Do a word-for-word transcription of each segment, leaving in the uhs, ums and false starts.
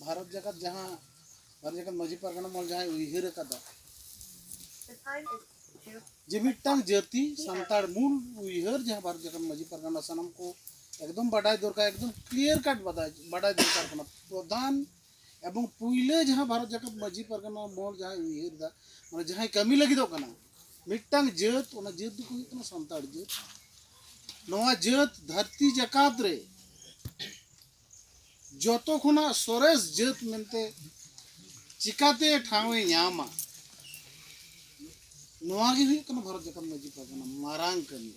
ᱵᱷᱟᱨᱚᱛ ᱡᱟᱠᱟᱛ ᱡᱟᱦᱟᱸ, ᱵᱷᱟᱨᱚᱛ ᱡᱟᱠᱟᱛ ᱢᱟᱹᱡᱷᱤ ᱯᱟᱨᱜᱟᱱᱟ ᱢᱚᱦᱚᱞ ᱡᱟᱦᱟᱸᱭ ᱩᱭᱦᱟᱹᱨ ᱟᱠᱟᱫᱟ, ᱡᱮ ᱢᱤᱫᱴᱟᱝ ᱡᱟᱹᱛᱤ ᱥᱟᱱᱛᱟᱲ ᱢᱩᱞ ᱩᱭᱦᱟᱹᱨ ᱡᱟᱦᱟᱸ ᱵᱷᱟᱨᱚᱛ ᱡᱟᱠᱟᱛ ᱢᱟᱹᱡᱷᱤ ᱯᱟᱨᱜᱟᱱᱟ ᱥᱟᱱᱟᱢ ᱠᱚ ᱮᱠᱫᱚᱢ ᱵᱟᱰᱟᱭ ᱫᱚᱨᱠᱟᱨ, ᱮᱠᱫᱚᱢ ᱠᱞᱤᱭᱟᱨ ᱠᱟᱴ ᱵᱟᱰᱟᱭ, ᱵᱟᱰᱟᱭ ᱫᱚᱨᱠᱟᱨ ᱠᱟᱱᱟ᱾ ᱯᱨᱚᱫᱷᱟᱱ ᱮᱵᱚᱝ ᱯᱩᱭᱞᱟᱹ ᱡᱟᱦᱟᱸ ᱵᱷᱟᱨᱚᱛ ᱡᱟᱠᱟᱛ ᱢᱟᱹᱡᱷᱤ ᱯᱟᱨᱜᱟᱱᱟ ᱢᱚᱦᱚᱞ ᱡᱟᱦᱟᱸᱭ ᱩᱭᱦᱟᱹᱨ ᱮᱫᱟ, ᱢᱟᱱᱮ ᱡᱟᱦᱟᱸᱭ ᱠᱟᱹᱢᱤ ᱞᱟᱹᱜᱤᱫᱚᱜ ᱠᱟᱱᱟ ᱢᱤᱫᱴᱟᱝ ᱡᱟᱹᱛ, ᱚᱱᱟ ᱡᱟᱹᱛ ᱫᱚᱠᱚ ᱦᱩᱭᱩᱜ ᱠᱟᱱᱟ ᱥᱟᱱᱛᱟᱲ ᱡᱟᱹᱛ᱾ ᱱᱚᱣᱟ ᱡᱟᱹᱛ ᱫᱷᱟᱹᱨᱛᱤ ᱡᱟᱠᱟᱛ ᱨᱮ ᱡᱚᱛᱚ ᱠᱷᱚᱱᱟᱜ ᱥᱚᱨᱮᱥ ᱡᱟᱹᱛ ᱢᱮᱱᱛᱮ ᱪᱤᱠᱟᱛᱮ ᱴᱷᱟᱶ ᱮ ᱧᱟᱢᱟ, ᱱᱚᱣᱟ ᱜᱮ ᱦᱩᱭᱩᱜ ᱠᱟᱱᱟ ᱵᱷᱟᱨᱚᱛ ᱡᱟᱠᱟᱛ ᱢᱟᱹᱡᱷᱤ ᱯᱟᱨᱜᱟᱱᱟ ᱢᱟᱨᱟᱝ ᱠᱟᱹᱢᱤ᱾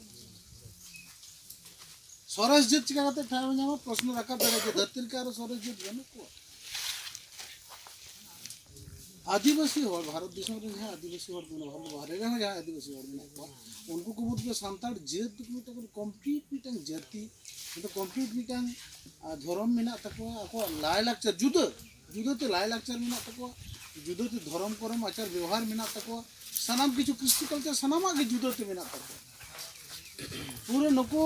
ᱥᱚᱨᱮᱥ ᱡᱟᱹᱛ ᱪᱤᱠᱟ ᱠᱟᱛᱮ ᱴᱷᱟᱶ ᱮ ᱧᱟᱢᱟ? ᱯᱨᱚᱥᱱᱚ ᱨᱟᱠᱟᱵ ᱫᱟᱲᱮᱭᱟᱜᱼᱟ ᱡᱮ ᱫᱷᱟᱹᱨᱛᱤ ᱨᱮ ᱟᱨᱚ ᱥᱚᱨᱮᱥ ᱡᱟᱹᱛ ᱵᱟᱹᱱᱩᱜ ᱠᱚᱣᱟ᱾ ᱟᱹᱫᱤᱵᱟᱹᱥᱤ ᱦᱚᱲ, ᱵᱷᱟᱨᱚᱛ ᱫᱤᱥᱚᱢ ᱨᱮᱱ ᱡᱟᱦᱟᱸ ᱟᱹᱫᱤᱵᱟᱹᱥᱤ ᱦᱚᱲ ᱢᱮᱱᱟᱜ ᱠᱚᱣᱟ, ᱵᱟᱦᱨᱮ ᱨᱮᱦᱚᱸ ᱡᱟᱦᱟᱸ ᱟᱹᱫᱤᱵᱟᱹᱥᱤ ᱦᱚᱲ ᱢᱮᱱᱟᱜ ᱠᱚᱣᱟ, ᱩᱱᱠᱩ ᱠᱚ ᱢᱩᱫᱽᱨᱮ ᱥᱟᱱᱛᱟᱲ ᱡᱟᱹᱛ ᱫᱚ ᱢᱤᱫᱴᱟᱝ ᱠᱚᱢᱯᱞᱤᱴ ᱢᱤᱫᱴᱟᱝ ᱡᱟᱹᱛᱤ, ᱢᱤᱫᱴᱟᱝ ᱠᱚᱢᱯᱞᱤᱴ ᱢᱤᱫᱴᱟᱝ, ᱟᱨ, ᱫᱷᱚᱨᱚᱢ ᱢᱮᱱᱟᱜ ᱛᱟᱠᱚᱣᱟ, ᱟᱠᱚᱣᱟᱜ ᱞᱟᱭᱼᱞᱟᱠᱪᱟᱨ ᱡᱩᱫᱟᱹ, ᱡᱩᱫᱟᱹᱛᱮ ᱞᱟᱭᱼᱞᱟᱠᱪᱟᱨ ᱢᱮᱱᱟᱜ ᱛᱟᱠᱚᱣᱟ, ᱡᱩᱫᱟᱹᱛᱮ ᱫᱷᱚᱨᱚᱢ ᱠᱚᱨᱚᱢ ᱟᱪᱟᱨ ᱵᱮᱣᱦᱟᱨ ᱢᱮᱱᱟᱜ ᱛᱟᱠᱚᱣᱟ, ᱥᱟᱱᱟᱢ ᱠᱤᱪᱷᱩ ᱠᱨᱤᱥᱴᱤ ᱠᱟᱞᱪᱟᱨ ᱥᱟᱱᱟᱢᱟᱜ ᱜᱮ ᱡᱩᱫᱟᱹᱛᱮ ᱢᱮᱱᱟᱜ ᱛᱟᱠᱚᱣᱟ᱾ ᱯᱩᱨᱟᱹ ᱱᱩᱠᱩ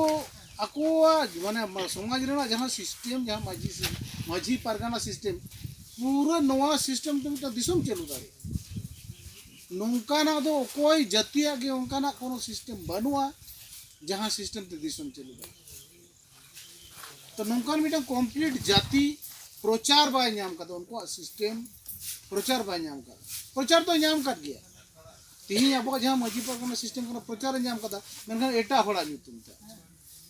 ᱟᱠᱚᱣᱟᱜ ᱢᱟᱱᱮ ᱢᱟ-, ᱥᱚᱢᱟᱡᱽ ᱨᱮᱱᱟᱜ ᱡᱟᱦᱟᱸ ᱥᱤᱥᱴᱮᱢ, ᱡᱟᱦᱟᱸ ᱢᱟᱹᱡᱷᱤ ᱥᱤ-, ᱢᱟᱹᱡᱷᱤ ᱯᱟᱨᱜᱟᱱᱟ ᱥᱤᱥᱴᱮᱢ, ᱯᱩᱨᱟᱹ ᱱᱚᱣᱟ ᱥᱤᱥᱴᱮᱢ ᱛᱮ ᱢᱤᱫᱴᱟᱝ ᱫᱤᱥᱚᱢ ᱪᱟᱹᱞᱩ ᱫᱟᱲᱮᱭᱟᱜᱼᱟ᱾ ᱱᱚᱝᱠᱟᱱᱟᱜ ᱫᱚ ᱚᱠᱚᱭ ᱡᱟᱹᱛᱤᱭᱟᱜ ᱜᱮ ᱚᱱᱠᱟᱱᱟᱜ ᱠᱳᱱᱳ ᱥᱤᱥᱴᱮᱢ ᱵᱟᱹᱱᱩᱜᱼᱟ, ᱡᱟᱦᱟᱸ ᱥᱤᱥᱴᱮᱢ ᱛᱮ ᱫᱤᱥᱚᱢ ᱪᱟᱹᱞᱩ ᱫᱟᱲᱮᱭᱟᱜᱼᱟ᱾ ᱛᱚ ᱱᱚᱝᱠᱟᱱ ᱢᱤᱫᱴᱟᱝ ᱠᱚᱢᱯᱞᱤᱴ ᱡᱟᱹᱛᱤ ᱯᱨᱚᱪᱟᱨ ᱵᱟᱭ ᱧᱟᱢ ᱠᱟᱫᱟ, ᱩᱱᱠᱩᱣᱟᱜ ᱥᱤᱥᱴᱮᱢ ᱯᱨᱚᱪᱟᱨ ᱵᱟᱭ ᱧᱟᱢ ᱠᱟᱫᱟ᱾ ᱯᱨᱚᱪᱟᱨ ᱫᱚᱭ ᱧᱟᱢ ᱠᱟᱫ ᱜᱮᱭᱟ᱾ ᱛᱤᱦᱤᱧ ᱟᱵᱚᱣᱟᱜ ᱡᱟᱦᱟᱸ ᱢᱟᱹᱡᱷᱤ ᱯᱟᱨᱜᱟᱱᱟ ᱥᱤᱥᱴᱮᱢ ᱠᱟᱱᱟ, ᱯᱨᱚᱪᱟᱨᱮ ᱧᱟᱢ ᱠᱟᱫᱟ, ᱢᱮᱱᱠᱷᱟᱱ ᱮᱴᱟᱜ ᱦᱚᱲᱟᱜ ᱧᱩᱛᱩᱢ ᱛᱮ᱾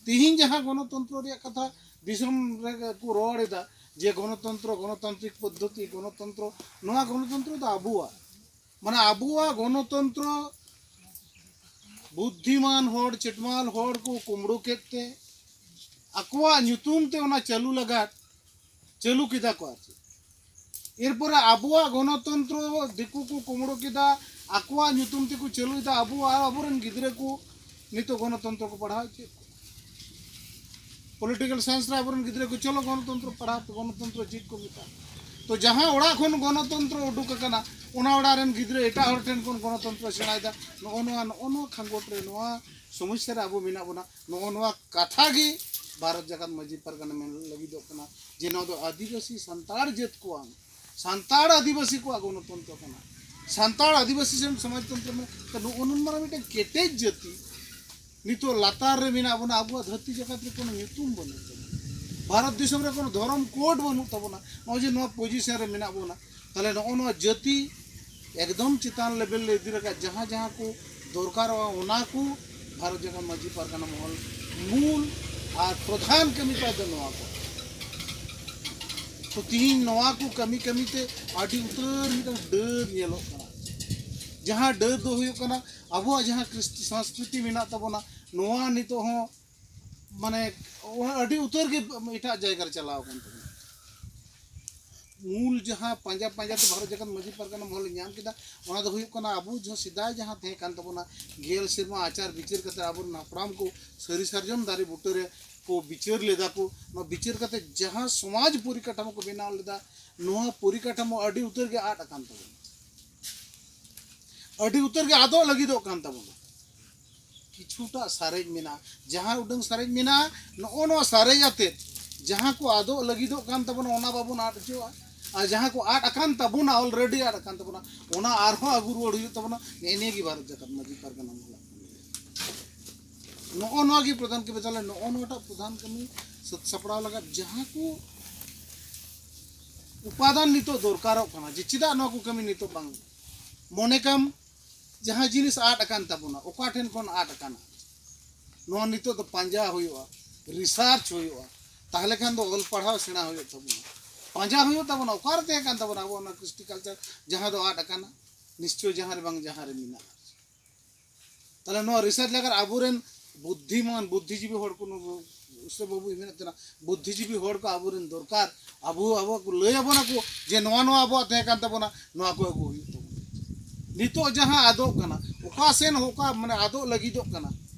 ᱛᱤᱦᱤᱧ ᱡᱟᱦᱟᱸ ᱜᱚᱱᱚᱛᱚᱱᱛᱨᱚ ᱨᱮᱭᱟᱜ ᱠᱟᱛᱷᱟ ᱫᱤᱥᱚᱢ ᱨᱮ ᱠᱚ ᱨᱚᱲ ᱮᱫᱟ, ᱡᱮ ᱜᱚᱱᱚᱛᱚᱱᱛᱨᱚ, ᱜᱚᱱᱚᱛᱟᱱᱛᱨᱤᱠ ᱯᱚᱫᱽᱫᱷᱚᱛᱤ, ᱜᱚᱱᱚᱛᱚᱱᱛᱨᱚ, ᱱᱚᱣᱟ ᱜᱚᱱᱚᱛᱚᱱᱛᱨᱚ ᱫᱚ ᱟᱵᱚᱣᱟᱜ, ᱢᱟᱱᱮ ᱟᱵᱚᱣᱟᱜ ᱜᱚᱱᱚᱛᱚᱱᱛᱨᱚ ᱵᱩᱫᱽᱫᱷᱤᱢᱟᱱ ᱦᱚᱲ, ᱪᱮᱴᱢᱟᱞ ᱦᱚᱲ ᱠᱚ ᱠᱩᱢᱲᱩ ᱠᱮᱫ ᱛᱮ ᱟᱠᱚᱣᱟᱜ ᱧᱩᱛᱩᱢ ᱛᱮ ᱚᱱᱟ ᱪᱟᱹᱞᱩ ᱞᱟᱜᱟᱫ ᱪᱟᱹᱞᱩ ᱠᱮᱫᱟ ᱠᱚ᱾ ᱟᱨ ᱪᱮᱫ, ᱮᱨᱯᱚᱨᱮ ᱟᱵᱚᱣᱟᱜ ᱜᱚᱱᱚᱛᱚᱱᱛᱨᱚ ᱫᱤᱠᱩ ᱠᱚ ᱠᱩᱢᱲᱩ ᱠᱮᱫᱟ, ᱟᱠᱚᱣᱟᱜ ᱧᱩᱛᱩᱢ ᱛᱮᱠᱚ ᱪᱟᱹᱞᱩᱭᱮᱫᱟ᱾ ᱟᱵᱚ ᱟᱨ ᱟᱵᱚᱨᱮᱱ ᱜᱤᱫᱽᱨᱟᱹ ᱠᱚ ᱱᱤᱛᱚᱜ ᱜᱚᱱᱚᱛᱚᱱᱛᱨᱚ ᱠᱚ ᱯᱟᱲᱦᱟᱣ ᱦᱚᱪᱚᱭᱮᱫ ᱠᱚᱣᱟ᱾ ᱯᱚᱞᱤᱴᱤᱠᱟᱞ ᱥᱟᱭᱮᱱᱥ ᱨᱮ ᱟᱵᱚᱨᱮᱱ ᱜᱤᱫᱽᱨᱟᱹ ᱠᱚ, "ᱪᱚᱞᱚ ᱜᱚᱱᱚᱛᱚᱱᱛᱨᱚ ᱯᱟᱲᱦᱟᱣ ᱯᱮ, ᱜᱚᱱᱚᱛᱚᱱᱛᱨᱚ ᱪᱮᱫ ᱠᱚ ᱢᱮᱛᱟᱜᱼᱟ?" ᱛᱚ ᱡᱟᱦᱟᱸ ᱚᱲᱟᱜ ᱠᱷᱚᱱ ᱜᱚᱱᱚᱛᱚᱱᱛᱨᱚ ᱩᱰᱩᱠ ᱟᱠᱟᱱᱟ, ᱚᱱᱟ ᱚᱲᱟᱜ ᱨᱮᱱ ᱜᱤᱫᱽᱨᱟᱹ ᱮᱴᱟᱜ ᱦᱚᱲ ᱴᱷᱮᱱ ᱠᱷᱚᱱ ᱜᱚᱱᱚᱛᱚᱱᱛᱨᱚ ᱥᱮᱬᱟᱭᱮᱫᱟ᱾ ᱱᱚᱜᱼᱚ ᱱᱚᱣᱟ, ᱱᱚᱜᱼᱚ ᱱᱚᱣᱟ ᱠᱷᱟᱸᱜᱚᱴ ᱨᱮ, ᱱᱚᱣᱟ ᱥᱚᱢᱚᱥᱥᱟ ᱨᱮ ᱟᱵᱚ ᱢᱮᱱᱟᱜ ᱵᱚᱱᱟ᱾ ᱱᱚᱜᱼᱚ ᱱᱚᱣᱟ ᱠᱟᱛᱷᱟ ᱜᱮ ᱵᱷᱟᱨᱚᱛ ᱡᱟᱠᱟᱛ ᱢᱟᱹᱡᱷᱤ ᱯᱟᱨᱜᱟᱱᱟ ᱢᱮᱱ ᱞᱟᱹᱜᱤᱫᱚᱜ ᱠᱟᱱᱟ ᱡᱮ ᱱᱚᱣᱟ ᱫᱚ ᱟᱹᱫᱤᱵᱟᱹᱥᱤ ᱥᱟᱱᱛᱟᱲ ᱡᱟᱹᱛ ᱠᱚᱣᱟᱜ, ᱥᱟᱱᱛᱟᱲ ᱟᱹᱫᱤᱵᱟᱹᱥᱤ ᱠᱚᱣᱟᱜ ᱜᱚᱱᱚᱛᱚᱱᱛᱨᱚ ᱠᱟᱱᱟ, ᱥᱟᱱᱛᱟᱲ ᱟᱹᱫᱤᱵᱟᱹᱥᱤ ᱥᱮᱱ ᱥᱚᱢᱟᱡᱽᱛᱚᱱᱛᱨᱚ ᱢᱮᱱᱟᱜ, ᱛᱚ ᱱᱩᱜᱼᱩ ᱱᱩᱱ ᱢᱟᱨᱟᱝ ᱢᱤᱫᱴᱮᱱ ᱠᱮᱴᱮᱡ ᱡᱟᱹᱛᱤ ᱱᱤᱛᱚᱜ ᱞᱟᱛᱟᱨ ᱨᱮ ᱢᱮᱱᱟᱜ ᱵᱚᱱᱟ, ᱟᱵᱚᱣᱟᱜ ᱫᱷᱟᱹᱨᱛᱤ ᱡᱟᱠᱟᱛ ᱨᱮ ᱠᱳᱱᱳ ᱧᱩᱛᱩᱢ ᱵᱟᱹᱱᱩᱜ ᱛᱟᱵᱚᱱᱟ, ᱵᱷᱟᱨᱚᱛ ᱫᱤᱥᱚᱢ ᱨᱮ ᱠᱳᱱᱳ ᱫᱷᱚᱨᱚᱢ ᱠᱳᱰ ᱵᱟᱹᱱᱩᱜ ᱛᱟᱵᱚᱱᱟ, ᱱᱚᱜᱼᱚᱭ ᱡᱮ ᱱᱚᱣᱟ ᱯᱚᱡᱤᱥᱚᱱ ᱨᱮ ᱢᱮᱱᱟᱜ ᱵᱚᱱᱟ, ᱛᱟᱦᱚᱞᱮ ᱱᱚᱜᱼᱚ ᱱᱚᱣᱟ ᱡᱟᱹᱛᱤ ᱮᱠᱫᱚᱢ ᱪᱮᱛᱟᱱ ᱞᱮᱵᱮᱞ ᱞᱮ ᱤᱫᱤ ᱨᱟᱠᱟᱵ, ᱡᱟᱦᱟᱸ ᱡᱟᱦᱟᱸ ᱠᱚ ᱫᱚᱨᱠᱟᱨᱚᱜᱼᱟ ᱚᱱᱟ ᱠᱚ ᱵᱷᱟᱨᱚᱛ ᱡᱟᱠᱟᱛ ᱢᱟᱹᱡᱷᱤ ᱯᱟᱨᱜᱟᱱᱟ ᱢᱚᱦᱚᱞ ᱢᱩᱞ ᱟᱨ ᱯᱨᱚᱫᱷᱟᱱ ᱠᱟᱹᱢᱤ ᱛᱟᱭ ᱫᱚ ᱱᱚᱣᱟ ᱠᱚ᱾ ᱛᱚ ᱛᱤᱦᱤᱧ ᱱᱚᱣᱟ ᱠᱚ ᱠᱟᱹᱢᱤ ᱠᱟᱹᱢᱤ ᱛᱮ ᱟᱹᱰᱤ ᱩᱛᱟᱹᱨ ᱢᱤᱫᱴᱟᱝ ᱰᱟᱹᱨ ᱧᱮᱞᱚᱜ ᱠᱟᱱᱟ, ᱡᱟᱦᱟᱸ ᱰᱟᱹᱨ ᱫᱚ ᱦᱩᱭᱩᱜ ᱠᱟᱱᱟ ᱟᱵᱚᱣᱟᱜ ᱡᱟᱦᱟᱸ ᱠᱨᱤᱥᱴᱤ ᱥᱚᱝᱥᱠᱨᱤᱛᱤ ᱢᱮᱱᱟᱜ ᱛᱟᱵᱚᱱᱟ, ᱱᱚᱣᱟ ᱱᱤᱛᱚᱜ ᱦᱚᱸ ᱢᱟᱱᱮ ᱟᱹᱰᱤ ᱩᱛᱟᱹᱨ ᱜᱮ ᱮᱴᱟᱜ ᱡᱟᱭᱜᱟ ᱨᱮ ᱪᱟᱞᱟᱣ ᱟᱠᱟᱱ ᱛᱟᱵᱚᱱᱟ᱾ ᱢᱩᱞ ᱡᱟᱦᱟᱸ ᱯᱟᱸᱡᱟ ᱯᱟᱸᱡᱟ ᱛᱮ ᱵᱷᱟᱨᱚᱛ ᱡᱟᱠᱟᱛ ᱢᱟᱹᱡᱷᱤ ᱯᱟᱨᱜᱟᱱᱟ ᱢᱚᱦᱚᱞ ᱧᱟᱢ ᱠᱮᱫᱟ, ᱚᱱᱟ ᱫᱚ ᱦᱩᱭᱩᱜ ᱠᱟᱱᱟ ᱟᱵᱚ ᱡᱟᱦᱟᱸ ᱥᱮᱫᱟᱭ ᱡᱟᱦᱟᱸ ᱛᱟᱦᱮᱸ ᱠᱟᱱ ᱛᱟᱵᱚᱱᱟ, ᱜᱮᱞ ᱥᱮᱨᱢᱟ ᱟᱪᱟᱨ ᱵᱤᱪᱟᱹᱨ ᱠᱟᱛᱮ ᱟᱵᱚᱨᱮᱱ ᱦᱟᱯᱲᱟᱢ ᱠᱚ ᱥᱟᱹᱨᱤ ᱥᱟᱨᱡᱚᱢ ᱫᱟᱨᱮ ᱵᱩᱴᱟᱹ ᱨᱮ ᱠᱚ ᱵᱤᱪᱟᱹᱨ ᱞᱮᱫᱟ ᱠᱚ, ᱱᱚᱣᱟ ᱵᱤᱪᱟᱹᱨ ᱠᱟᱛᱮ ᱡᱟᱦᱟᱸ ᱥᱚᱢᱟᱡᱽ ᱯᱚᱨᱤᱠᱟᱴᱷᱟᱢᱳ ᱠᱚ ᱵᱮᱱᱟᱣ ᱞᱮᱫᱟ, ᱱᱚᱣᱟ ᱯᱚᱨᱤᱠᱟᱴᱷᱟᱢᱳ ᱟᱹᱰᱤ ᱩᱛᱟᱹᱨ ᱜᱮ ᱟᱫ ᱟᱠᱟᱱ ᱛᱟᱵᱚᱱᱟ, ᱟᱹᱰᱤ ᱩᱛᱟᱹᱨ ᱜᱮ ᱟᱫᱚᱜ ᱞᱟᱹᱜᱤᱫᱚᱜ ᱠᱟᱱ ᱛᱟᱵᱚᱱᱟ᱾ ᱠᱤᱪᱷᱩᱴᱟ ᱥᱟᱨᱮᱡ ᱢᱮᱱᱟᱜᱼᱟ, ᱡᱟᱦᱟᱸ ᱩᱰᱟᱹᱝ ᱥᱟᱨᱮᱡ ᱢᱮᱱᱟᱜᱼᱟ, ᱱᱚᱜᱼᱚ ᱱᱚᱣᱟ ᱥᱟᱨᱮᱡ ᱟᱛᱮᱫ ᱡᱟᱦᱟᱸ ᱠᱚ ᱟᱫᱚᱜ ᱞᱟᱹᱜᱤᱫᱚᱜ ᱠᱟᱱ ᱛᱟᱵᱚᱱᱟ ᱚᱱᱟ ᱵᱟᱵᱚᱱ ᱟᱫ ᱦᱚᱪᱚᱣᱟᱜᱼᱟ, ᱟᱨ ᱡᱟᱦᱟᱸ ᱠᱚ ᱟᱫ ᱟᱠᱟᱱ ᱛᱟᱵᱚᱱᱟ, ᱚᱞᱨᱮᱰᱤ ᱟᱫ ᱟᱠᱟᱱ ᱛᱟᱵᱚᱱᱟ, ᱚᱱᱟ ᱟᱨᱦᱚᱸ ᱟᱹᱜᱩ ᱨᱩᱣᱟᱹᱲ ᱦᱩᱭᱩᱜ ᱛᱟᱵᱚᱱᱟ᱾ ᱱᱮᱜᱼᱮ ᱱᱤᱭᱟᱹ ᱜᱮ ᱵᱷᱟᱨᱚᱛ ᱡᱟᱠᱟᱛ ᱢᱟᱹᱡᱷᱤ ᱯᱟᱨᱜᱟᱱᱟ ᱢᱚᱦᱚᱞᱟᱜ ᱠᱟᱹᱢᱤ᱾ ᱱᱚᱜᱼᱚ ᱱᱚᱣᱟ ᱜᱮ ᱯᱨᱚᱫᱷᱟᱱ ᱠᱟᱹᱢᱤ᱾ ᱛᱟᱦᱚᱞᱮ ᱱᱚᱜᱼᱚ ᱱᱚᱣᱟᱴᱟᱜ ᱯᱨᱚᱫᱷᱟᱱ ᱠᱟᱹᱢᱤ ᱥᱟᱹᱛ ᱥᱟᱯᱲᱟᱣ ᱞᱟᱜᱟᱫ ᱡᱟᱦᱟᱸ ᱠᱚ ᱩᱯᱟᱫᱟᱱ ᱱᱤᱛᱚᱜ ᱫᱚᱨᱠᱟᱨᱚᱜ ᱠᱟᱱᱟ, ᱡᱮ ᱪᱮᱫᱟᱜ ᱱᱚᱣᱟ ᱠᱚ ᱠᱟᱹᱢᱤ ᱱᱤᱛᱚᱜ ᱵᱟᱝ, ᱢᱚᱱᱮ ᱠᱟᱢ ᱡᱟᱦᱟᱸ ᱡᱤᱱᱤᱥ ᱟᱫ ᱟᱠᱟᱱ ᱛᱟᱵᱚᱱᱟ, ᱚᱠᱟ ᱴᱷᱮᱱ ᱠᱷᱚᱱ ᱟᱫ ᱟᱠᱟᱱᱟ, ᱱᱚᱣᱟ ᱱᱤᱛᱚᱜ ᱫᱚ ᱯᱟᱸᱡᱟ ᱦᱩᱭᱩᱜᱼᱟ, ᱨᱤᱥᱟᱨᱪ ᱦᱩᱭᱩᱜᱼᱟ, ᱛᱟᱦᱚᱞᱮ ᱠᱷᱟᱱ ᱫᱚ ᱚᱞ ᱯᱟᱲᱦᱟᱣ ᱥᱮᱬᱟ ᱦᱩᱭᱩᱜ ᱛᱟᱵᱚᱱᱟ, ᱯᱟᱸᱡᱟ ᱦᱩᱭᱩᱜ ᱛᱟᱵᱚᱱᱟ, ᱚᱠᱟᱨᱮ ᱛᱟᱦᱮᱸ ᱠᱟᱱ ᱛᱟᱵᱚᱱᱟ ᱟᱵᱚ ᱚᱱᱟ ᱠᱨᱤᱥᱴᱤ ᱠᱟᱞᱪᱟᱨ ᱡᱟᱦᱟᱸ ᱫᱚ ᱟᱫ ᱟᱠᱟᱱᱟ, ᱱᱤᱥᱪᱚᱭ ᱡᱟᱦᱟᱸ ᱨᱮ ᱵᱟᱝ ᱡᱟᱦᱟᱸ ᱨᱮ ᱢᱮᱱᱟᱜᱼᱟ᱾ ᱛᱟᱦᱚᱞᱮ ᱱᱚᱣᱟ ᱨᱤᱥᱟᱨᱪ ᱞᱟᱜᱟᱫ ᱟᱵᱚᱨᱮᱱ ᱵᱩᱫᱽᱫᱷᱤᱢᱟᱱ ᱵᱩᱫᱽᱫᱷᱤᱡᱤᱵᱤ ᱦᱚᱲ ᱠᱚ, ᱱᱩᱠᱩ ᱩᱥᱨᱟ ᱵᱟᱹᱵᱩᱭ ᱢᱮᱱᱮᱫ ᱛᱟᱦᱮᱱᱟ, ᱵᱩᱫᱽᱫᱷᱤᱡᱤᱵᱤ ᱦᱚᱲ ᱠᱚ ᱟᱵᱚᱨᱮᱱ ᱫᱚᱨᱠᱟᱨ, ᱟᱵᱚ, ᱟᱵᱚ ᱠᱚ ᱞᱟᱹᱭ ᱟᱵᱚᱱᱟ ᱠᱚ ᱡᱮ ᱱᱚᱣᱟ, ᱱᱚᱣᱟ ᱟᱵᱚᱣᱟᱜ ᱛᱟᱦᱮᱸ ᱠᱟᱱ ᱛᱟᱵᱚᱱᱟ, ᱱᱚᱣᱟ ᱠᱚ ᱟᱹᱜᱩ ᱦᱩᱭᱩᱜ ᱛᱟᱵᱚᱱᱟ᱾ ᱱᱤᱛᱚᱜ ᱡᱟᱦᱟᱸ ᱟᱫᱚᱜ ᱠᱟᱱᱟ, ᱚᱠᱟ ᱥᱮᱱ ᱚᱠᱟ ᱢᱟᱱᱮ ᱟᱫᱚᱜ ᱞᱟᱹᱜᱤᱫᱚᱜ ᱠᱟᱱᱟ,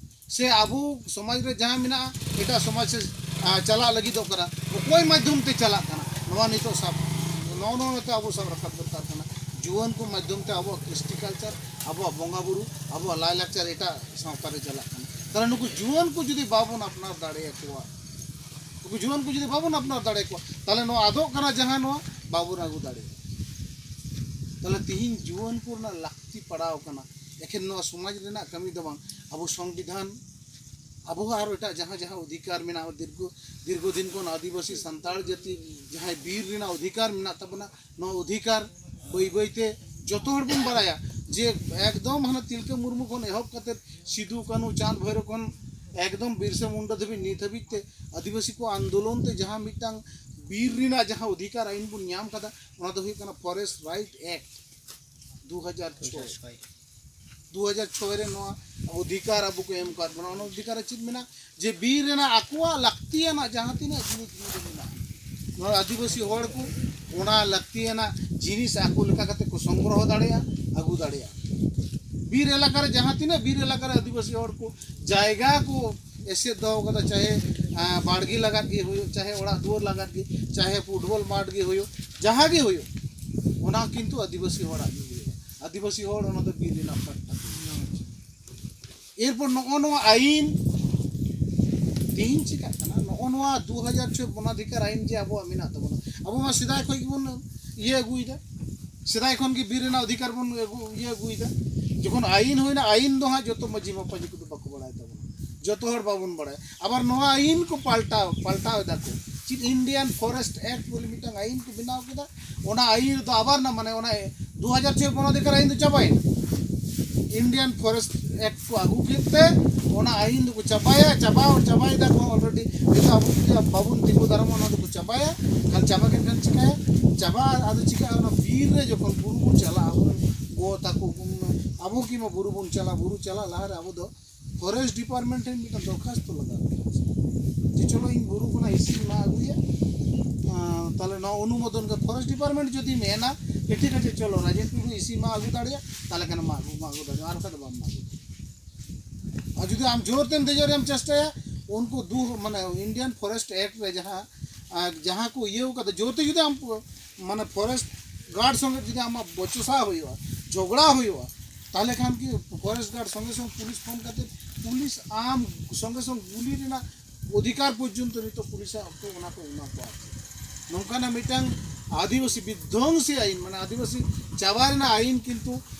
ᱥᱮ ᱟᱵᱚ ᱥᱚᱢᱟᱡᱽ ᱨᱮ ᱡᱟᱦᱟᱸ ᱢᱮᱱᱟᱜᱼᱟ ᱮᱴᱟᱜ ᱥᱚᱢᱟᱡᱽ ᱥᱮᱫ, ᱟ, ᱪᱟᱞᱟᱜ ᱞᱟᱹᱜᱤᱫᱚᱜ ᱠᱟᱱᱟ, ᱚᱠᱚᱭ ᱢᱟᱫᱽᱫᱷᱚᱢ ᱛᱮ ᱪᱟᱞᱟᱜ ᱠᱟᱱᱟ, ᱱᱚᱣᱟ ᱱᱤᱛᱚᱜ ᱥᱟᱵ, ᱱᱚᱜᱼᱚ ᱱᱚᱣᱟ ᱱᱤᱛᱚᱜ ᱟᱵᱚ ᱥᱟᱵ ᱨᱟᱠᱟᱵ ᱫᱚᱨᱠᱟᱨ ᱠᱟᱱᱟ᱾ ᱡᱩᱣᱟᱹᱱ ᱠᱚ ᱢᱟᱫᱽᱫᱷᱚᱢ ᱛᱮ ᱟᱵᱚᱣᱟᱜ ᱠᱨᱤᱥᱴᱤ ᱠᱟᱞᱪᱟᱨ, ᱟᱵᱚᱣᱟᱜ ᱵᱚᱸᱜᱟ ᱵᱩᱨᱩ, ᱟᱵᱚᱣᱟᱜ ᱞᱟᱭᱞᱟᱠᱪᱟᱨ ᱮᱴᱟᱜ ᱥᱟᱶᱛᱟ ᱨᱮ ᱪᱟᱞᱟᱜ ᱠᱟᱱᱟ᱾ ᱛᱟᱦᱚᱞᱮ ᱱᱩᱠᱩ ᱡᱩᱣᱟᱹᱱ ᱠᱚ ᱡᱩᱫᱤ ᱵᱟᱵᱚᱱ ᱟᱯᱱᱟᱨ ᱫᱟᱲᱮᱭᱟᱠᱚᱣᱟ, ᱱᱩᱠᱩ ᱡᱩᱣᱟᱹᱱ ᱠᱚ ᱡᱩᱫᱤ ᱵᱟᱵᱚᱱ ᱟᱯᱱᱟᱨ ᱫᱟᱲᱮᱭᱟᱠᱚᱣᱟ, ᱛᱟᱦᱚᱞᱮ ᱱᱚᱣᱟ ᱟᱫᱚᱜ ᱠᱟᱱᱟ, ᱡᱟᱦᱟᱸ ᱱᱚᱣᱟ ᱵᱟᱵᱚᱱ ᱟᱹᱜᱩ ᱫᱟᱲᱮᱭᱟᱜᱼᱟ᱾ ᱛᱟᱦᱚᱞᱮ ᱛᱤᱦᱤᱧ ᱡᱩᱣᱟᱹᱱ ᱠᱚ ᱨᱮᱱᱟᱜ ᱞᱟᱹᱠᱛᱤ ᱯᱟᱲᱟᱣ ᱠᱟᱱᱟ᱾ ᱮᱠᱷᱮᱱ ᱱᱚᱣᱟ ᱥᱚᱢᱟᱡᱽ ᱨᱮᱱᱟᱜ ᱠᱟᱹᱢᱤ ᱫᱚ ᱵᱟᱝ, ᱟᱵᱚ ᱥᱚᱝᱵᱤᱫᱷᱟᱱ, ᱟᱵᱚ ᱟᱨ ᱮᱴᱟᱜ ᱡᱟᱦᱟᱸ ᱡᱟᱦᱟᱸ ᱚᱫᱷᱤᱠᱟᱨ ᱢᱮᱱᱟᱜᱼᱟ, ᱫᱤᱨᱜᱷᱚ ᱫᱤᱨᱜᱷᱚ ᱫᱤᱱ ᱠᱷᱚᱱ ᱟᱹᱫᱤᱵᱟᱹᱥᱤ ᱥᱟᱱᱛᱟᱲ ᱡᱟᱹᱛᱤ ᱡᱟᱦᱟᱸᱭ ᱵᱤᱨ ᱨᱮᱱᱟᱜ ᱚᱫᱷᱤᱠᱟᱨ ᱢᱮᱱᱟᱜ ᱛᱟᱵᱚᱱᱟ, ᱱᱚᱣᱟ ᱚᱫᱷᱤᱠᱟᱨ ᱵᱟᱹᱭ ᱵᱟᱹᱭ ᱛᱮ ᱡᱚᱛᱚ ᱦᱚᱲ ᱵᱚᱱ ᱵᱟᱲᱟᱭᱟ ᱡᱮ ᱮᱠᱫᱚᱢ ᱦᱟᱱᱟ ᱛᱤᱞᱠᱟᱹ ᱢᱩᱨᱢᱩ ᱠᱷᱚᱱ ᱮᱦᱚᱵ ᱠᱟᱛᱮ ᱥᱤᱫᱩ ᱠᱟᱹᱱᱦᱩ ᱪᱟᱸᱫᱽ ᱵᱷᱟᱭᱨᱚ ᱠᱷᱚᱱ ᱮᱠᱫᱚᱢ ᱵᱤᱨᱥᱟ ᱢᱩᱱᱰᱟ ᱫᱷᱟᱹᱵᱤᱡ ᱱᱤᱛ ᱦᱟᱹᱵᱤᱡ ᱛᱮ ᱟᱹᱫᱤᱵᱟᱹᱥᱤ ᱠᱚ ᱟᱱᱫᱳᱞᱚᱱ ᱛᱮ ᱡᱟᱦᱟᱸ ᱢᱤᱫᱴᱟᱝ ᱵᱤᱨ ᱨᱮᱱᱟᱜ ᱡᱟᱦᱟᱸ ᱚᱫᱷᱤᱠᱟᱨ ᱟᱹᱭᱤᱱ ᱵᱚᱱ ᱧᱟᱢ ᱠᱟᱫᱟ, ᱚᱱᱟ ᱫᱚ ᱦᱩᱭᱩᱜ ᱠᱟᱱᱟ ᱯᱷᱚᱨᱮᱥᱴ ᱨᱟᱭᱤᱴ ᱮᱠᱴ ᱫᱩ ᱦᱟᱡᱟᱨ ᱪᱷᱚᱭ᱾ ᱫᱩ ᱦᱟᱡᱟᱨ ᱪᱷᱚᱭ ᱨᱮ ᱱᱚᱣᱟ ᱚᱫᱷᱤᱠᱟᱨ ᱟᱵᱚ ᱠᱚ ᱮᱢ ᱟᱠᱟᱫ ᱵᱚᱱᱟ᱾ ᱚᱱᱟ ᱚᱫᱷᱤᱠᱟᱨ ᱨᱮ ᱪᱮᱫ ᱢᱮᱱᱟᱜᱼᱟ? ᱡᱮ ᱵᱤᱨ ᱨᱮᱱᱟᱜ ᱟᱠᱚᱣᱟᱜ ᱞᱟᱹᱠᱛᱤᱭᱟᱱᱟᱜ ᱡᱟᱦᱟᱸ ᱛᱤᱱᱟᱹᱜ ᱡᱤᱱᱤᱥ ᱵᱤᱨ ᱨᱮ ᱢᱮᱱᱟᱜᱼᱟ, ᱱᱚᱣᱟ ᱟᱹᱫᱤᱵᱟᱹᱥᱤ ᱦᱚᱲ ᱠᱚ ᱚᱱᱟ ᱞᱟᱹᱠᱛᱤᱭᱟᱱᱟᱜ ᱡᱤᱱᱤᱥ ᱟᱠᱚ ᱞᱮᱠᱟ ᱠᱟᱛᱮ ᱠᱚ ᱥᱚᱝᱜᱨᱚᱦᱚ ᱫᱟᱲᱮᱭᱟᱜᱼᱟ, ᱟᱹᱜᱩ ᱫᱟᱲᱮᱭᱟᱜᱼᱟ᱾ ᱵᱤᱨ ᱮᱞᱟᱠᱟ ᱨᱮ ᱡᱟᱦᱟᱸ ᱛᱤᱱᱟᱹᱜ ᱵᱤᱨ ᱮᱞᱟᱠᱟ ᱨᱮ ᱟᱹᱫᱤᱵᱟᱹᱥᱤ ᱦᱚᱲ ᱠᱚ ᱡᱟᱭᱜᱟ ᱠᱚ ᱮᱥᱮᱫ ᱫᱚᱦᱚ ᱠᱟᱫᱟ, ᱪᱟᱦᱮ, ᱟᱸ, ᱵᱟᱲᱜᱮ ᱞᱟᱜᱟᱫ ᱜᱮ ᱦᱩᱭᱩᱜ, ᱪᱟᱦᱮ ᱚᱲᱟᱜ ᱫᱩᱣᱟᱹᱨ ᱞᱟᱜᱟᱫ ᱜᱮ, ᱪᱟᱦᱮ ᱯᱷᱩᱴᱵᱚᱞ ᱢᱟᱴᱷ ᱜᱮ ᱦᱩᱭᱩᱜ, ᱡᱟᱦᱟᱸ ᱜᱮ ᱦᱩᱭᱩᱜ, ᱚᱱᱟ ᱠᱤᱱᱛᱩ ᱟᱹᱫᱤᱵᱟᱹᱥᱤ ᱦᱚᱲᱟᱜ ᱜᱮ ᱦᱩᱭᱩᱜᱼᱟ᱾ ᱟᱹᱫᱤᱵᱟᱹᱥᱤ ᱦᱚᱲ ᱚᱱᱟ ᱫᱚ ᱵᱤᱨ ᱨᱮᱱᱟᱜ ᱯᱟᱴᱴᱟ᱾ ᱮᱨᱯᱚᱨ ᱱᱚᱜᱼᱚ ᱱᱚᱣᱟ ᱟᱹᱭᱤᱱ ᱛᱮᱦᱤᱧ ᱪᱤᱠᱟᱜ ᱠᱟᱱᱟ, ᱱᱚᱜᱼᱚ ᱱᱚᱣᱟ ᱫᱩ ᱦᱟᱡᱟᱨ ᱪᱷᱚᱭ ᱵᱚᱱᱟᱫᱷᱤᱠᱟᱨ ᱟᱹᱭᱤᱱ ᱡᱮ ᱟᱵᱚᱣᱟᱜ ᱢᱮᱱᱟᱜ ᱛᱟᱵᱚᱱᱟ, ᱟᱵᱚ ᱢᱟ ᱥᱮᱫᱟᱭ ᱠᱷᱚᱱ ᱜᱮᱵᱚᱱ ᱤᱭᱟᱹ ᱟᱹᱜᱩᱭᱮᱫᱟ, ᱥᱮᱫᱟᱭ ᱠᱷᱚᱱ ᱜᱮ ᱵᱤᱨ ᱨᱮᱱᱟᱜ ᱚᱫᱷᱤᱠᱟᱨ ᱵᱚᱱ ᱟᱹᱜᱩ, ᱤᱭᱟᱹ ᱟᱹᱜᱩᱭᱮᱫᱟ᱾ ᱡᱚᱠᱷᱚᱱ ᱟᱹᱭᱤᱱ ᱦᱩᱭᱱᱟ, ᱟᱹᱭᱤᱱ ᱫᱚ ᱦᱟᱸᱜ ᱡᱚᱛᱚ ᱢᱟᱹᱡᱷᱤ ᱢᱟᱯᱟᱡᱷᱤ ᱠᱚᱫᱚ ᱵᱟᱠᱚ ᱵᱟᱲᱟᱭ ᱛᱟᱵᱚᱱᱟ, ᱡᱚᱛᱚ ᱦᱚᱲ ᱵᱟᱵᱚᱱ ᱵᱟᱲᱟᱭᱟ᱾ ᱟᱵᱟᱨ ᱱᱚᱣᱟ ᱟᱹᱭᱤᱱ ᱠᱚ ᱯᱟᱞᱴᱟᱣ, ᱯᱟᱞᱴᱟᱣ ᱮᱫᱟ ᱠᱚ᱾ ᱪᱮᱫ Indian Forest Act ᱵᱚᱞᱮ ᱢᱤᱫᱴᱟᱝ ᱟᱹᱭᱤᱱ ᱠᱚ ᱵᱮᱱᱟᱣ ᱠᱮᱫᱟ, ᱚᱱᱟ ᱟᱹᱭᱤᱱ ᱨᱮᱫᱚ ᱟᱵᱟᱨ ᱱᱟ, ᱢᱟᱱᱮ, ᱚᱱᱟ ᱫᱩ ᱦᱟᱡᱟᱨ ᱪᱷᱚᱭ ᱵᱚᱱᱚᱫᱷᱤᱠᱟᱨ ᱟᱹᱭᱤᱱ ᱫᱚ ᱪᱟᱵᱟᱭᱮᱱᱟ᱾ Indian Forest Act ᱠᱚ ᱟᱹᱜᱩ ᱠᱮᱫ ᱛᱮ ᱚᱱᱟ ᱟᱹᱭᱤᱱ ᱫᱚᱠᱚ ᱪᱟᱵᱟᱭᱟ, ᱪᱟᱵᱟ, ᱪᱟᱵᱟᱭᱮᱫᱟ ᱠᱚ already᱾ ᱱᱤᱛᱚᱜ ᱟᱵᱚ ᱡᱩᱫᱤ ᱵᱟᱵᱚᱱ ᱛᱤᱸᱜᱩ ᱫᱟᱨᱟᱢᱟ, ᱚᱱᱟ ᱫᱚᱠᱚ ᱪᱟᱵᱟᱭᱟ᱾ ᱠᱷᱟᱱ ᱪᱟᱵᱟ ᱠᱮᱫ ᱠᱷᱟᱱ ᱪᱤᱠᱟᱹᱭᱟ? ᱪᱟᱵᱟ, ᱟᱫᱚ ᱪᱤᱠᱟᱹᱜᱼᱟ? ᱚᱱᱟ ᱵᱤᱨ ᱨᱮ ᱡᱚᱠᱷᱚᱱ ᱵᱩᱨᱩ ᱵᱚᱱ ᱪᱟᱞᱟᱜᱼᱟ, ᱟᱵᱚᱨᱮᱱ ᱜᱚ ᱛᱟᱠᱚ, ᱟᱵᱚ ᱠᱤᱝᱵᱟ ᱵᱩᱨᱩ ᱵᱚᱱ ᱪᱟᱞᱟᱜᱼᱟ, ᱵᱩᱨᱩ ᱪᱟᱞᱟᱜ ᱞᱟᱦᱟᱨᱮ ᱟᱵᱚ ᱫᱚ ᱯᱷᱚᱨᱮᱥᱴ ᱰᱤᱯᱟᱨᱴᱢᱮᱱᱴ ᱴᱷᱮᱱ ᱢᱤᱫᱴᱟᱝ ᱫᱚᱨᱠᱷᱟᱥᱛᱚ ᱞᱟᱜᱟᱣ ᱦᱩᱭᱩᱜᱼᱟ ᱡᱮ, "ᱪᱚᱞᱚ, ᱤᱧ ᱵᱩᱨᱩ ᱠᱷᱚᱱᱟᱜ ᱤᱥᱤᱧ ᱢᱟᱜ ᱟᱹᱜᱩᱭᱟ", ᱟᱸ, ᱛᱟᱦᱞᱮ ᱱᱚᱣᱟ ᱚᱱᱩᱢᱳᱫᱚᱱ ᱜᱮ ᱯᱷᱚᱨᱮᱥᱴ ᱰᱤᱯᱟᱨᱴᱢᱮᱱᱴ ᱡᱩᱫᱤ ᱢᱮᱱᱟ ᱡᱮ, "ᱴᱷᱤᱠ ᱟᱪᱷᱮ, ᱪᱚᱞᱚ, ᱨᱟᱡᱮᱱ ᱴᱩᱰᱩ ᱤᱥᱤᱧ ᱢᱟᱜ ᱟᱹᱜᱩ ᱫᱟᱲᱮᱭᱟᱜᱼᱟ", ᱛᱟᱦᱞᱮ ᱠᱷᱟᱱ ᱢᱟᱜ ᱟᱹᱜᱩ, ᱢᱟᱜ ᱟᱹᱜᱩ ᱫᱟᱲᱮᱭᱟᱜᱼᱟ, ᱟᱨ ᱵᱟᱠᱷᱟᱡ ᱫᱚ ᱵᱟᱢ ᱢᱟᱜ ᱟᱹᱜᱩ ᱫᱟᱲᱮᱭᱟᱜᱼᱟ᱾ ᱟᱨ ᱡᱩᱫᱤ ᱟᱢ ᱡᱳᱨ ᱛᱮᱢ ᱫᱮᱡᱚᱜ ᱨᱮᱭᱟᱜ ᱮᱢ ᱪᱮᱥᱴᱟᱭᱟ, ᱩᱱᱠᱩ ᱫᱩ, ᱢᱟᱱᱮ, Indian Forest Act ᱨᱮ ᱡᱟᱦᱟᱸ, ᱟᱨ ᱡᱟᱦᱟᱸ ᱠᱚ ᱤᱭᱟᱹᱣ ᱠᱟᱫᱟ, ᱡᱳᱨ ᱛᱮ ᱡᱩᱫᱤ ᱟᱢ ᱢᱟᱱᱮ ᱯᱷᱚᱨᱮᱥᱴ ᱜᱟᱨᱰ ᱥᱚᱸᱜᱮ ᱡᱩᱫᱤ ᱟᱢᱟᱜ ᱵᱚᱪᱚᱥᱟ ᱦᱩᱭᱩᱜᱼᱟ, ᱡᱷᱚᱜᱽᱲᱟ ᱦᱩᱭᱩᱜᱼᱟ, ᱛᱟᱦᱚᱞᱮ ᱠᱷᱟᱱ ᱠᱤ ᱯᱷᱚᱨᱮᱥᱴ ᱜᱟᱨᱰ ᱥᱚᱸᱜᱮ ᱥᱚᱸᱜᱮ ᱯᱩᱞᱤᱥ ᱯᱷᱳᱱ ᱠᱟᱛᱮ ᱯᱩᱞᱤᱥ ᱟᱢ ᱥᱚᱸᱜᱮ ᱥᱚᱸᱜᱮ ᱜᱩᱞᱤ ᱨᱮᱱᱟᱜ ᱚᱫᱷᱤᱠᱟᱨ ᱯᱚᱨᱡᱚᱱᱛᱚ ᱱᱤᱛᱚᱜ ᱯᱩᱞᱤᱥᱟᱜ ᱚᱠᱛᱚ ᱚᱱᱟ ᱠᱚ ᱮᱢᱟ ᱠᱚᱣᱟ᱾ ᱱᱚᱝᱠᱟᱱᱟᱜ ᱢᱤᱫᱴᱟᱝ ᱟᱹᱫᱤᱵᱟᱹᱥᱤ ᱵᱤᱫᱽᱫᱷᱚᱝᱥᱤ ᱟᱹᱭᱤᱱ, ᱢᱟᱱᱮ ᱟᱹᱫᱤᱵᱟᱹᱥᱤ ᱪᱟᱵᱟ ᱨᱮᱱᱟᱜ ᱟᱹᱭᱤᱱ ᱠᱤᱱᱛᱩ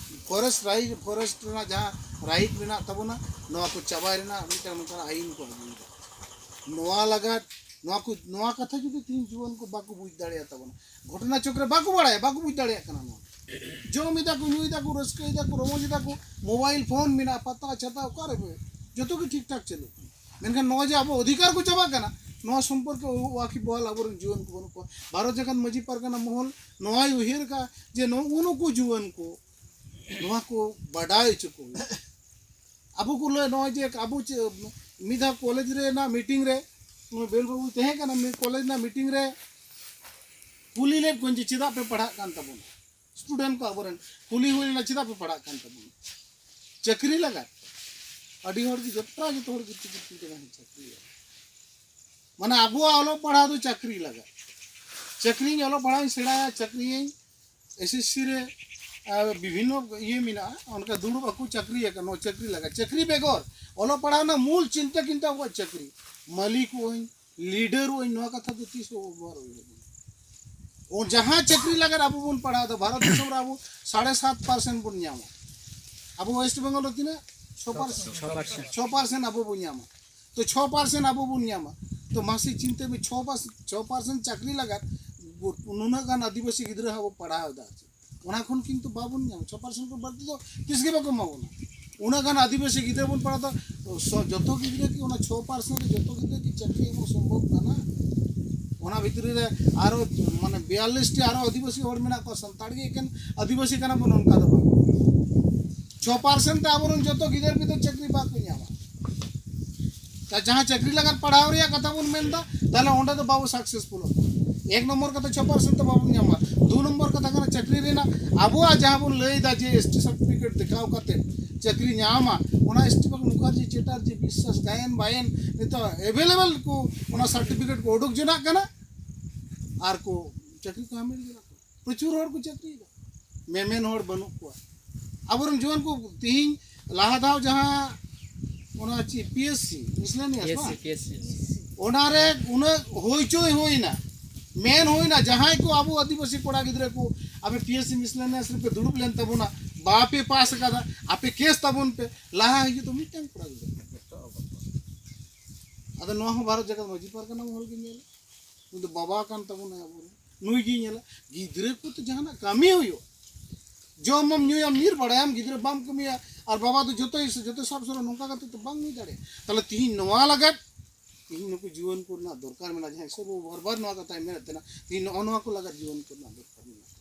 ᱯᱷᱚᱨᱮᱥᱴ ᱨᱟᱭᱤᱴ, ᱯᱷᱚᱨᱮᱥᱴ ᱨᱮᱱᱟᱜ ᱡᱟᱦᱟᱸ ᱨᱟᱭᱤᱴ ᱢᱮᱱᱟᱜ ᱛᱟᱵᱚᱱᱟ, ᱱᱚᱣᱟ ᱠᱚ ᱪᱟᱵᱟᱭ ᱨᱮᱱᱟᱜ ᱢᱤᱫᱴᱟᱝ ᱱᱚᱝᱠᱟᱱᱟᱜ ᱟᱹᱭᱤᱱ ᱠᱚ ᱟᱹᱜᱩᱭᱮᱫᱟ᱾ ᱱᱚᱣᱟ ᱞᱟᱜᱟᱫ, ᱱᱚᱣᱟ ᱠᱚ, ᱱᱚᱣᱟ ᱠᱟᱛᱷᱟ ᱡᱩᱫᱤ ᱛᱮᱦᱮᱧ ᱡᱩᱣᱟᱹᱱ ᱠᱚ ᱵᱟᱠᱚ ᱵᱩᱡᱽ ᱫᱟᱲᱮᱭᱟᱜ ᱛᱟᱵᱚᱱᱟ, ᱜᱷᱚᱴᱚᱱᱟ ᱪᱚᱠᱨᱮ ᱵᱟᱠᱚ ᱵᱟᱲᱟᱭᱟ, ᱵᱟᱠᱚ ᱵᱩᱡᱽ ᱫᱟᱲᱮᱭᱟᱜ ᱠᱟᱱᱟ᱾ ᱱᱚᱣᱟ ᱡᱚᱢ ᱮᱫᱟ ᱠᱚ, ᱧᱩᱭ ᱫᱟᱠᱚ, ᱨᱟᱹᱥᱠᱟᱹᱭ ᱫᱟᱠᱚ, ᱨᱚᱢᱚᱡᱽ ᱫᱟᱠᱚ, ᱢᱳᱵᱟᱭᱤᱞ ᱯᱷᱳᱱ ᱢᱮᱱᱟᱜᱼᱟ, ᱯᱟᱛᱟ ᱪᱷᱟᱛᱟ ᱚᱠᱟᱨᱮ ᱡᱚᱛᱚ ᱜᱮ ᱴᱷᱤᱠ ᱴᱷᱟᱠ ᱪᱟᱹᱞᱩᱜ ᱠᱟᱱᱟ᱾ ᱢᱮᱱᱠᱷᱟᱱ ᱱᱚᱜᱼᱚᱭ ᱡᱮ ᱟᱵᱚ ᱚᱫᱷᱤᱠᱟᱨ ᱠᱚ ᱪᱟᱵᱟᱜ ᱠᱟᱱᱟ, ᱱᱚᱣᱟ ᱥᱚᱢᱯᱚᱨᱠᱮ ᱣᱟᱠᱤᱵᱚᱦᱟᱞ ᱟᱵᱚᱨᱮᱱ ᱡᱩᱣᱟᱹᱱ ᱠᱚ ᱵᱟᱹᱱᱩᱜ ᱠᱚᱣᱟ᱾ ᱵᱷᱟᱨᱚᱛ ᱡᱟᱠᱟᱛ ᱢᱟᱹᱡᱷᱤ ᱯᱟᱨᱜᱟᱱᱟ ᱢᱚᱦᱚᱞ ᱱᱚᱣᱟᱭ ᱩᱭᱦᱟᱹᱨ ᱠᱟᱜᱼᱟ ᱡᱮ ᱱᱩᱜᱼᱩ ᱱᱩᱠᱩ ᱡᱩᱣᱟᱹᱱ ᱠᱚ ᱱᱚᱣᱟ ᱠᱚ ᱵᱟᱰᱟᱭ ᱦᱚᱪᱚ ᱠᱚ ᱦᱩᱭᱩᱜᱼᱟ᱾ ᱟᱵᱚ ᱠᱚ ᱞᱟᱹᱭ ᱱᱚᱜᱼᱚᱭ ᱡᱮ ᱟᱵᱚ ᱪᱮ-, ᱢᱤᱫ ᱫᱷᱟᱣ ᱠᱚᱞᱮᱡᱽ ᱨᱮᱱᱟᱜ ᱢᱤᱴᱤᱝ ᱨᱮ ᱩᱱᱤ ᱵᱮᱞ ᱵᱟᱹᱵᱩᱭ ᱛᱟᱦᱮᱸ ᱠᱟᱱᱟ, ᱢᱤᱫ ᱠᱚᱞᱮᱡᱽ ᱨᱮᱱᱟᱜ ᱢᱤᱴᱤᱝ ᱨᱮ ᱠᱩᱞᱤ ᱞᱮᱫ ᱠᱚᱣᱟᱧ ᱡᱮ ᱪᱮᱫᱟᱜ ᱯᱮ ᱯᱟᱲᱦᱟᱜ ᱠᱟᱱ ᱛᱟᱵᱚᱱᱟ, ᱥᱴᱩᱰᱮᱱᱴ ᱠᱚ ᱟᱵᱚᱨᱮᱱ ᱠᱩᱞᱤ ᱦᱩᱭ ᱞᱮᱱᱟ ᱪᱮᱫᱟᱜ ᱯᱮ ᱯᱟᱲᱦᱟᱜ ᱠᱟᱱ ᱛᱟᱵᱚᱱᱟ? ᱪᱟᱹᱠᱨᱤ ᱞᱟᱜᱟᱫ᱾ ᱟᱹᱰᱤ ᱦᱚᱲ ᱜᱮ ᱡᱚᱛᱚ ᱡᱚᱛᱚ ᱦᱚᱲ ᱜᱮ ᱪᱟᱹᱠᱨᱤ ᱞᱟᱜᱟᱫ᱾ ᱢᱟᱱᱮ ᱟᱵᱚᱣᱟᱜ ᱚᱞᱚᱜ ᱯᱟᱲᱦᱟᱣ ᱫᱚ ᱪᱟᱹᱠᱨᱤ ᱞᱟᱜᱟᱫ᱾ ᱪᱟᱹᱠᱨᱤᱧ ᱚᱞᱚᱜ ᱯᱟᱲᱦᱟᱣ ᱤᱧ ᱥᱮᱬᱟᱭᱟ, ᱪᱟᱹᱠᱨᱤᱭᱟᱹᱧ, ᱮᱥ ᱮᱥ ᱥᱤ ᱨᱮ ᱟᱨ ᱵᱤᱵᱷᱤᱱᱱᱚ ᱤᱭᱟᱹ ᱢᱮᱱᱟᱜᱼᱟ, ᱚᱱᱠᱟ ᱫᱩᱲᱩᱵ ᱟᱠᱚ ᱪᱟᱹᱠᱨᱤ ᱟᱠᱟᱱ, ᱱᱚᱣᱟ ᱪᱟᱹᱠᱨᱤ ᱞᱟᱜᱟᱫ᱾ ᱪᱟᱹᱠᱨᱤ ᱵᱮᱜᱚᱨ ᱚᱞᱚᱜ ᱯᱟᱲᱦᱟᱣ ᱨᱮᱱᱟᱜ ᱢᱩᱞ ᱪᱤᱱᱛᱟᱹ ᱠᱤᱱᱛᱩ ᱟᱵᱚᱣᱟᱜ ᱪᱟᱹᱠᱨᱤ, ᱢᱟᱹᱞᱤᱠ ᱚᱜ ᱟᱹᱧ, ᱞᱤᱰᱟᱨ ᱚᱜ ᱟᱹᱧ, ᱱᱚᱣᱟ ᱠᱟᱛᱷᱟ ᱫᱚ ᱛᱤᱥ ᱦᱚᱸ ᱵᱟᱵᱚᱱ ᱩᱭᱦᱟᱹᱨ ᱵᱚᱱᱟ᱾ ᱚ, ᱡᱟᱦᱟᱸ ᱪᱟᱹᱠᱨᱤ ᱞᱟᱜᱟᱫ ᱟᱵᱚ ᱵᱚᱱ ᱯᱟᱲᱦᱟᱣ ᱮᱫᱟ, ᱵᱷᱟᱨᱚᱛ ᱫᱤᱥᱚᱢ ᱨᱮ ᱟᱵᱚ ᱥᱟᱲᱮ ᱥᱟᱛ ᱯᱟᱨᱥᱮᱱᱴ ᱵᱚᱱ ᱧᱟᱢᱟ᱾ ᱟᱵᱚ ᱳᱭᱮᱥᱴ ᱵᱮᱝᱜᱚᱞ ᱨᱮ ᱛᱤᱱᱟᱹᱜ? ᱪᱷᱚ ᱯᱟᱨᱥᱮᱱᱴ᱾ ᱪᱷᱚ ᱯᱟᱨᱥᱮᱱᱴ᱾ ᱪᱷᱚ ᱯᱟᱨᱥᱮᱱᱴ ᱟᱵᱚ ᱵᱚᱱ ᱧᱟᱢᱟ᱾ ᱛᱚ ᱪᱷᱚ ᱯᱟᱨᱥᱮᱱᱴ ᱟᱵᱚ ᱵᱚᱱ ᱧᱟᱢᱟ, ᱛᱚ ᱢᱟᱥᱮ ᱪᱤᱱᱛᱟᱹ ᱢᱮ, ᱪᱷᱚ ᱯᱟᱨᱥᱮᱱᱴ, ᱪᱷᱚ ᱯᱟᱨᱥᱮᱱᱴ ᱪᱟᱹᱠᱨᱤ ᱞᱟᱜᱟᱫ ᱱᱩᱱᱟᱹᱜ ᱜᱟᱱ ᱟᱹᱫᱤᱵᱟᱹᱥᱤ ᱜᱤᱫᱽᱨᱟᱹ ᱦᱚᱸ ᱟᱵᱚ ᱯᱟᱲᱦᱟᱣ ᱮᱫᱟ᱾ ᱚᱱᱟ ᱠᱷᱚᱱ ᱠᱤᱱᱛᱩ ᱵᱟᱵᱚᱱ ᱧᱟᱢᱟ, ᱪᱷᱚ ᱯᱟᱨᱥᱮᱱᱴ ᱠᱷᱚᱱ ᱵᱟᱹᱲᱛᱤ ᱫᱚ ᱛᱤᱥ ᱜᱮ ᱵᱟᱠᱚ ᱮᱢᱟ ᱵᱚᱱᱟ᱾ ᱩᱱᱟᱹᱜ ᱜᱟᱱ ᱟᱹᱫᱤᱵᱟᱹᱥᱤ ᱜᱤᱫᱽᱨᱟᱹ ᱵᱚᱱ ᱯᱟᱲᱦᱟᱣ ᱮᱫᱟ, ᱥᱚ-, ᱡᱚᱛᱚ ᱜᱤᱫᱽᱨᱟᱹ ᱠᱤ ᱚᱱᱟ ᱪᱷᱚ ᱯᱟᱨᱥᱮᱱᱴ ᱨᱮ ᱡᱚᱛᱚ ᱜᱤᱫᱽᱨᱟᱹ ᱠᱤ ᱪᱟᱹᱠᱨᱤ ᱮᱢᱚᱜ ᱥᱚᱢᱵᱷᱚᱵ ᱠᱟᱱᱟ? ᱚᱱᱟ ᱵᱷᱤᱛᱨᱤ ᱨᱮ ᱟᱨᱚ ᱢᱟᱱᱮ ᱵᱤᱭᱟᱞᱤᱥ ᱴᱤ ᱟᱨᱚ ᱟᱹᱫᱤᱵᱟᱹᱥᱤ ᱦᱚᱲ ᱢᱮᱱᱟᱜ ᱠᱚᱣᱟ, ᱥᱟᱱᱛᱟᱲ ᱜᱮ ᱮᱠᱮᱱ ᱟᱹᱫᱤᱵᱟᱹᱥᱤ ᱠᱟᱱᱟ ᱵᱚᱱ, ᱚᱱᱠᱟ ᱫᱚ ᱵᱟᱝ᱾ ᱪᱷᱚ ᱯᱟᱨᱥᱮᱱᱴ ᱛᱮ ᱟᱵᱚᱨᱮᱱ ᱡᱚᱛᱚ ᱜᱤᱫᱟᱹᱨ ᱯᱤᱫᱟᱹᱨ ᱪᱟᱹᱠᱨᱤ ᱵᱟᱠᱚ ᱧᱟᱢᱟ᱾ ᱛᱟ ᱡᱟᱦᱟᱸ ᱪᱟᱹᱠᱨᱤ ᱞᱟᱜᱟᱫ ᱯᱟᱲᱦᱟᱣ ᱨᱮᱭᱟᱜ ᱠᱟᱛᱷᱟ ᱵᱚᱱ ᱢᱮᱱᱫᱟ, ᱛᱟᱦᱞᱮ ᱚᱸᱰᱮ ᱫᱚ ᱵᱟᱵᱚ ᱥᱟᱠᱥᱮᱥᱯᱷᱩᱞᱚᱜ ᱠᱟᱱᱟ᱾ ᱮᱠ ᱱᱚᱢᱵᱚᱨ ᱠᱟᱛᱷᱟ, ᱪᱷᱚ ᱯᱟᱨᱥᱮᱱᱴ ᱛᱮ ᱵᱟᱵᱚᱱ ᱧᱟᱢᱟ᱾ ᱫᱩ ᱱᱚᱢᱵᱚᱨ ᱠᱟᱛᱷᱟ ᱠᱟᱱᱟ, ᱪᱟᱹᱠᱨᱤ ᱨᱮᱱᱟᱜ ᱟᱵᱚᱣᱟᱜ ᱡᱟᱦᱟᱸ ᱵᱚᱱ ᱞᱟᱹᱭᱫᱟ ᱡᱮ ᱮᱥ ᱴᱤ ᱥᱟᱨᱴᱤᱯᱷᱤᱠᱮᱴ ᱫᱮᱠᱷᱟᱣ ᱠᱟᱛᱮ ᱪᱟᱹᱠᱨᱤ ᱧᱟᱢᱟ, ᱚᱱᱟ ᱮᱥ ᱴᱤ ᱵᱟᱠᱚ ᱢᱩᱠᱷᱟᱨᱡᱤ ᱪᱮᱴᱟᱨᱡᱤ ᱵᱤᱥᱥᱟᱥ ᱜᱟᱭᱮᱱ ᱵᱟᱭᱮᱱ ᱱᱤᱛᱚᱜ ᱮᱵᱮᱞᱮᱵᱮᱞ ᱠᱚ ᱚᱱᱟ ᱥᱟᱨᱴᱤᱯᱷᱤᱠᱮᱴ ᱠᱚ ᱩᱰᱩᱠ ᱡᱚᱱᱟᱜ ᱠᱟᱱᱟ ᱟᱨ ᱠᱚ ᱪᱟᱹᱠᱨᱤ ᱠᱚ ᱦᱟᱢᱮᱴ ᱡᱚᱱᱟᱜ ᱠᱟᱱᱟ᱾ ᱯᱨᱚᱪᱩᱨ ᱦᱚᱲ ᱠᱚ ᱪᱟᱹᱠᱨᱤᱭᱮᱫᱟ, ᱢᱮᱢᱮᱱ ᱦᱚᱲ ᱵᱟᱹᱱᱩᱜ ᱠᱚᱣᱟ᱾ ᱟᱵᱚᱨᱮᱱ ᱡᱩᱣᱟᱹᱱ ᱠᱚ ᱛᱮᱦᱮᱧ ᱞᱟᱦᱟ ᱫᱷᱟᱣ ᱡᱟᱦᱟᱸ ᱚᱱᱟ ᱪᱮᱫ P S C miscellaneous P S C, ᱵᱟᱝ? P S C. ᱚᱱᱟᱨᱮ ᱩᱱᱟᱹᱜ ᱦᱩᱭ ᱪᱚᱭ ᱦᱩᱭᱱᱟ, ᱢᱮᱱ ᱦᱩᱭᱱᱟ, ᱡᱟᱦᱟᱸᱭ ᱠᱚ ᱟᱵᱚ ᱟᱹᱫᱤᱵᱟᱹᱥᱤ ᱠᱚᱲᱟ ᱜᱤᱫᱽᱨᱟᱹ ᱠᱚ ᱟᱯᱮ ᱯᱤ ᱮᱥ ᱥᱤ ᱢᱤᱥᱞᱮᱱᱤᱭᱟᱥ ᱨᱮᱯᱮ ᱫᱩᱲᱩᱵ ᱞᱮᱱ ᱛᱟᱵᱚᱱᱟ, ᱵᱟᱯᱮ ᱯᱟᱥ ᱟᱠᱟᱫᱟ, ᱟᱯᱮ ᱠᱮᱥ ᱛᱟᱵᱚᱱ ᱯᱮ, ᱞᱟᱦᱟ ᱦᱤᱡᱩᱜ ᱫᱚ ᱢᱤᱫᱴᱟᱝ ᱠᱚᱲᱟ ᱜᱤᱫᱽᱨᱟᱹ᱾ ᱟᱫᱚ ᱱᱚᱣᱟ ᱦᱚᱸ ᱵᱷᱟᱨᱚᱛ ᱡᱟᱠᱟᱛ ᱢᱟᱹᱡᱷᱤ ᱯᱟᱨᱜᱟᱱᱟ ᱢᱚᱦᱚᱞ ᱜᱮ ᱧᱮᱞᱟ, ᱩᱱᱤ ᱫᱚ ᱵᱟᱵᱟ ᱠᱟᱱ ᱛᱟᱵᱚᱱᱟᱭ ᱟᱵᱚᱨᱮᱱ, ᱱᱩᱭ ᱜᱮᱭ ᱧᱮᱞᱟ᱾ ᱜᱤᱫᱽᱨᱟᱹ ᱠᱚ ᱛᱚ ᱡᱟᱦᱟᱱᱟᱜ ᱠᱟᱹᱢᱤ ᱦᱩᱭᱩᱜ, ᱡᱚᱢᱟᱢ ᱧᱩᱭᱟᱢ ᱧᱤᱨ ᱵᱟᱲᱟᱭᱟᱢ, ᱜᱤᱫᱽᱨᱟᱹ ᱵᱟᱢ ᱠᱟᱹᱢᱤᱭᱟ ᱟᱨ ᱵᱟᱵᱟ ᱫᱚ ᱡᱚᱛᱚᱭ ᱡᱚᱛᱚ ᱥᱟᱵ ᱥᱚᱨᱚ, ᱱᱚᱝᱠᱟ ᱠᱟᱛᱮ ᱛᱚ ᱵᱟᱝ ᱦᱩᱭ ᱫᱟᱲᱮᱭᱟᱜᱼᱟ᱾ ᱛᱟᱦᱚᱞᱮ ᱛᱤᱦᱤᱧ ᱱᱚᱣᱟ ᱞᱟᱜᱟᱫ ᱛᱤᱦᱤᱧ ᱱᱩᱠᱩ ᱡᱩᱣᱟᱹᱱ ᱠᱚ ᱨᱮᱱᱟᱜ ᱫᱚᱨᱠᱟᱨ ᱢᱮᱱᱟᱜᱼᱟ, ᱡᱟᱦᱟᱸᱭ ᱥᱚᱵ ᱵᱟᱨ ᱵᱟᱨ ᱱᱚᱣᱟ ᱠᱟᱛᱷᱟᱭ ᱢᱮᱱᱮᱫ ᱛᱟᱦᱮᱱᱟ, ᱛᱤᱦᱤᱧ ᱱᱚᱜᱼᱚ ᱱᱚᱣᱟ ᱠᱚ ᱞᱟᱜᱟᱫ ᱡᱩᱣᱟᱹᱱ ᱠᱚ ᱨᱮᱱᱟᱜ ᱫᱚᱨᱠᱟᱨ ᱢᱮᱱᱟᱜᱼᱟ᱾